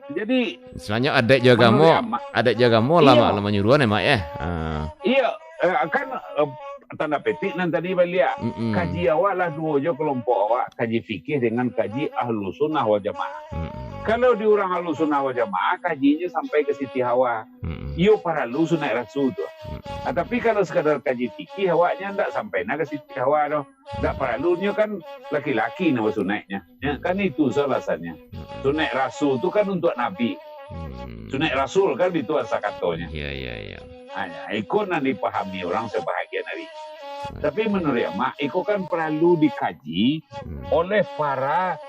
Jadi, Istilahnya adaik jo agamo, manuruik amak. Adaik jo agamo lah, Iyo. Mak, lah manyuruah, eh, Mak, eh? Ah. Iyo, eh, kan, eh, tanda petik nan tadi baliak. Mm-mm. Kaji awak lah duo jo kelompok awak, kaji fikih dengan kaji ahlu sunnah wal jamaah. Mm-mm. Kalau di urang ahlu sunnah wal jamaah, kajinyo sampai ka Siti Hawa. Mm-mm. Iyo paralu sunaik rasu tu. Mm-mm. Ah, tapi kalau sekadar kaji fikih, awaknyo ndak sampai nah ka Siti Hawa doh. Ndak paralu, nyo kan laki-laki nan basunaiknyo. Ya, kan itu salasannyo. Mm-mm. Sunaik rasu tu kan untuak Nabi. Hmm. Sunaik rasul kan itu asa katonyo. Iya, iya, iya. Ha, ya, iko nan dipahami urang sabahagian ari. Hmm. Tapi manuruik amak, iko kan paralu dikaji Hmm. oleh para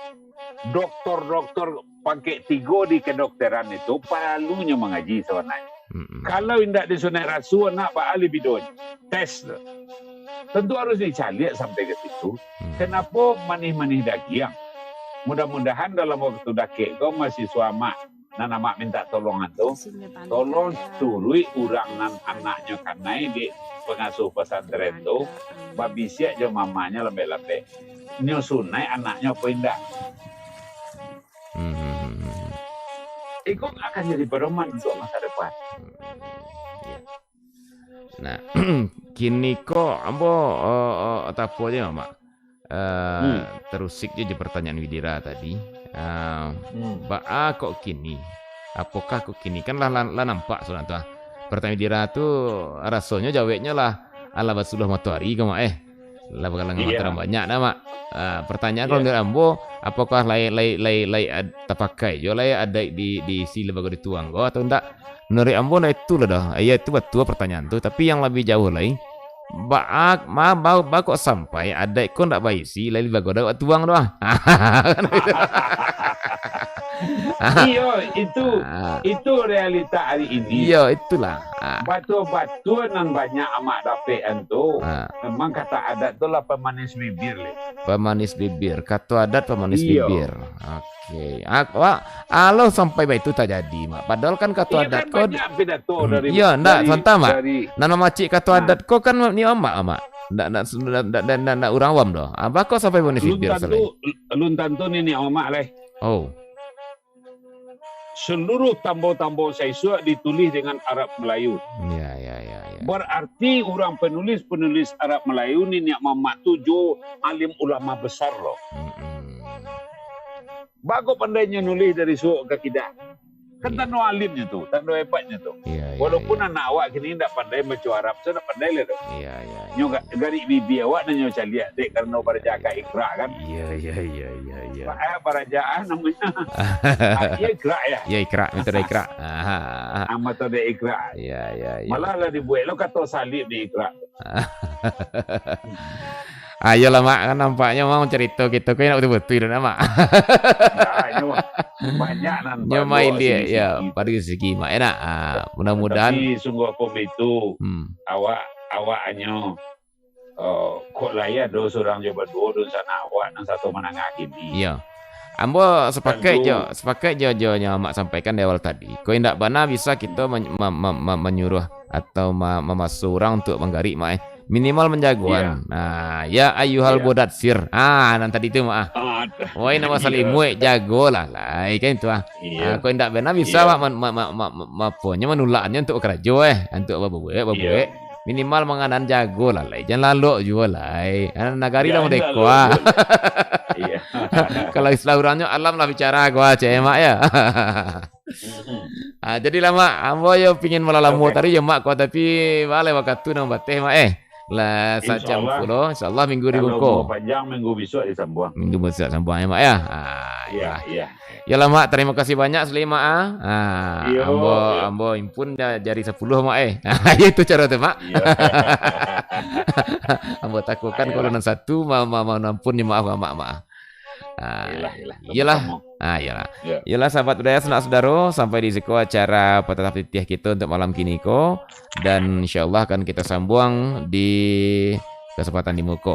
doktor-doktor pangkek tigo di kedokteran itu, paralunyo mangaji sabananyo. Mm-mm. Kalau indak disunaik rasu, anak baa libidonyo. Tes tu. Tentu harus dicaliak sampai ka situ. Mm. Kenapo manih-manih dagiang? Mudah-mudahan dalam waktu dakek ko, mahasiswa amak nan amak mintak tolongan tu, tolong turuik urang nan anaknyo kanai di pangasuh pesantren tu, babisiak jo mamanyo lambek-lambek. Nyo sunaik anaknyo apo indak? Hmm. Iko akan jadi pedoman untuk masa depan. Hmm, iya. Nah, kini ko ambo, eh, eh, tapo je, Mak. Eh, Hmm. terusik je, je pertanyaan Widira tadi. Eh, Hmm. Baa kok kini? Apokah kok kini? Kan lah, lah, lah nampak soalan tu, ah. Pertanyaan Widira tu rasonyo jaweknyo lah alah basuluah matoari ko, Mak, eh. Lah bakalangan Iya. mataram banyak dah, Mak. Ah, pertanyaan Iya. kalau menurut ambo, apakah lai, lai, lai, lai ad-, tapakai jo lai adaik di, di isi lembaga dituang ko atau ndak? Menurut ambo, nah, itulah dah. Iya, itu batua pertanyaan tu. Tapi yang labiah jauh lai, ba-, ma-, ba-, ba kok sampai adaik ko ndak baisi, lai lembaga dak tuang doh. Iyo, itu, Ah. itu realita hari ini. Iyo, itulah. Ah. Batua-batua nan banyak amak dapek an tu, Ah. memang kato adat tu lah pamanis bibir, leh. Pamanis bibir. Kato adat pamanis Iyo. bibir. Oke. Ah, Wak, alo sampai baitu tajadi, Mak. Padahal kan kato Iyo, adat kan ko banyak pidato Hmm. dari, Iyo, ndak, dari, santa, Mak. dari, Nan mamacik kato Ah. adat ko kan ni amak, Mak. Ndak, ndak, ndak, ndak, ndak, ndak urang awam doh. Ah, bako sampai pamanis Lun bibir tantu, salai. lun tantu niniak mamak, leh. Oh. Seluruh tambau-tambau saisuak ditulih dengan Arab Melayu. Ya, ya, ya, ya. Berarti urang penulis-penulis Arab Melayu niniak mamak tu jo alim ulama besar lo. Mm-mm. Bago pandainyo nulih dari suok ka kida. Kan Iya. tando alimnyo tu, tando hebatnyo tu. Iya, iya, Walaupun iya. anak awak kini ndak pandai baco Arab, tu ndak pandai lah tu. Iya, iya, Nyo iya. ga-, garik bibia awak nan nyo caliak dek karano baraja agak ikra kan. Iya, iya, iya, iya, iya. Ba-, eh, baraja ah namonyo. Ah, iya ikra ya. Iya, ikra, metode ikra. Aha, aha. Ah, metode ikra. Iya, iya, iya. Malah lah dibuek lo kato salib di ikra. Ah, iyolah, Mak, kan nampaknyo memang carito kito ko indak batua-batua doh, Mak. Nah, nyo banyak nan Nyo baru main liek, segi-segi. Ya, pada segi, Mak, enak. Ah, mudah-mudahan Tapi sungguh pun itu, Hmm. awak, awak hanyo, eh, kok lai ado surang jo baduo dunsanak awak nan sato manangah kini. Iya. Ambo sepakat Tantu. jo, sepakat jo, jo yang Mak sampaikan di awal tadi. Kok indak bana bisa kito men-, ma-, ma-, ma-, manyuruh atau ma-, mamaso urang untuk manggarik, Mak, eh. Minimal manjagoan. Iya. Nah, ya ayyuhal Iya. mudatsir. Ah, nan tadi tu, Mak, ah. Ah, Wahai nan Iya. basalimuik, jagolah, lai, kan itu, ah. Iya. Ah, kok indak bana bisa, Iya. Mak, ma-, ma-, ma-, ma-, ma-, aponyo, manulaknyo untuk karajo, eh. Untuk babuek, Iya. babuek. Minimal manganan jagolah, lai. Jan lalok juo, lai. Ah, nagari Jan lah merdeka. lalok juo, lai. Iya. Kalau istilah urangnyo, alam lah bicara, ko, cek, Mak, ya. Mm-mm. Ah, jadilah, Mak, ambo yo pingin malalamo Oke. tadi yo, Mak, ko, tapi baleh wakatu nan bateh, Mak, eh. Lah, Insya sajam Allah. pulo, insya Allah minggu Kalau dibuka. mau panjang, minggu besok disambuang. Minggu besok sambuang, ya, Mak, ya. Ah, Iya, iyalah. iya. Iyalah, Mak, tarimo kasih banyak, Suli, Mak, ah. Ah, Iyo, ambo, iyo. ambo impun ja-, jari sapuluah, Mak, eh. Iyo tu caro tu, Mak. Iyo. Ambo takukan Ayolah. kalau nan satu ma-, ma-, ma-, ampun, ni maaf, Mak, Mak. Ah, Iyalah, iyalah. iyalah. Sama-sama. Ah, iyalah. Ya. Iyalah, sahabat budaya, sanak sudaro, sampai di siko acara Patatah Pitih kito untuk malam kini ko. Dan insyaallah akan kita sambuang di kesempatan di muko.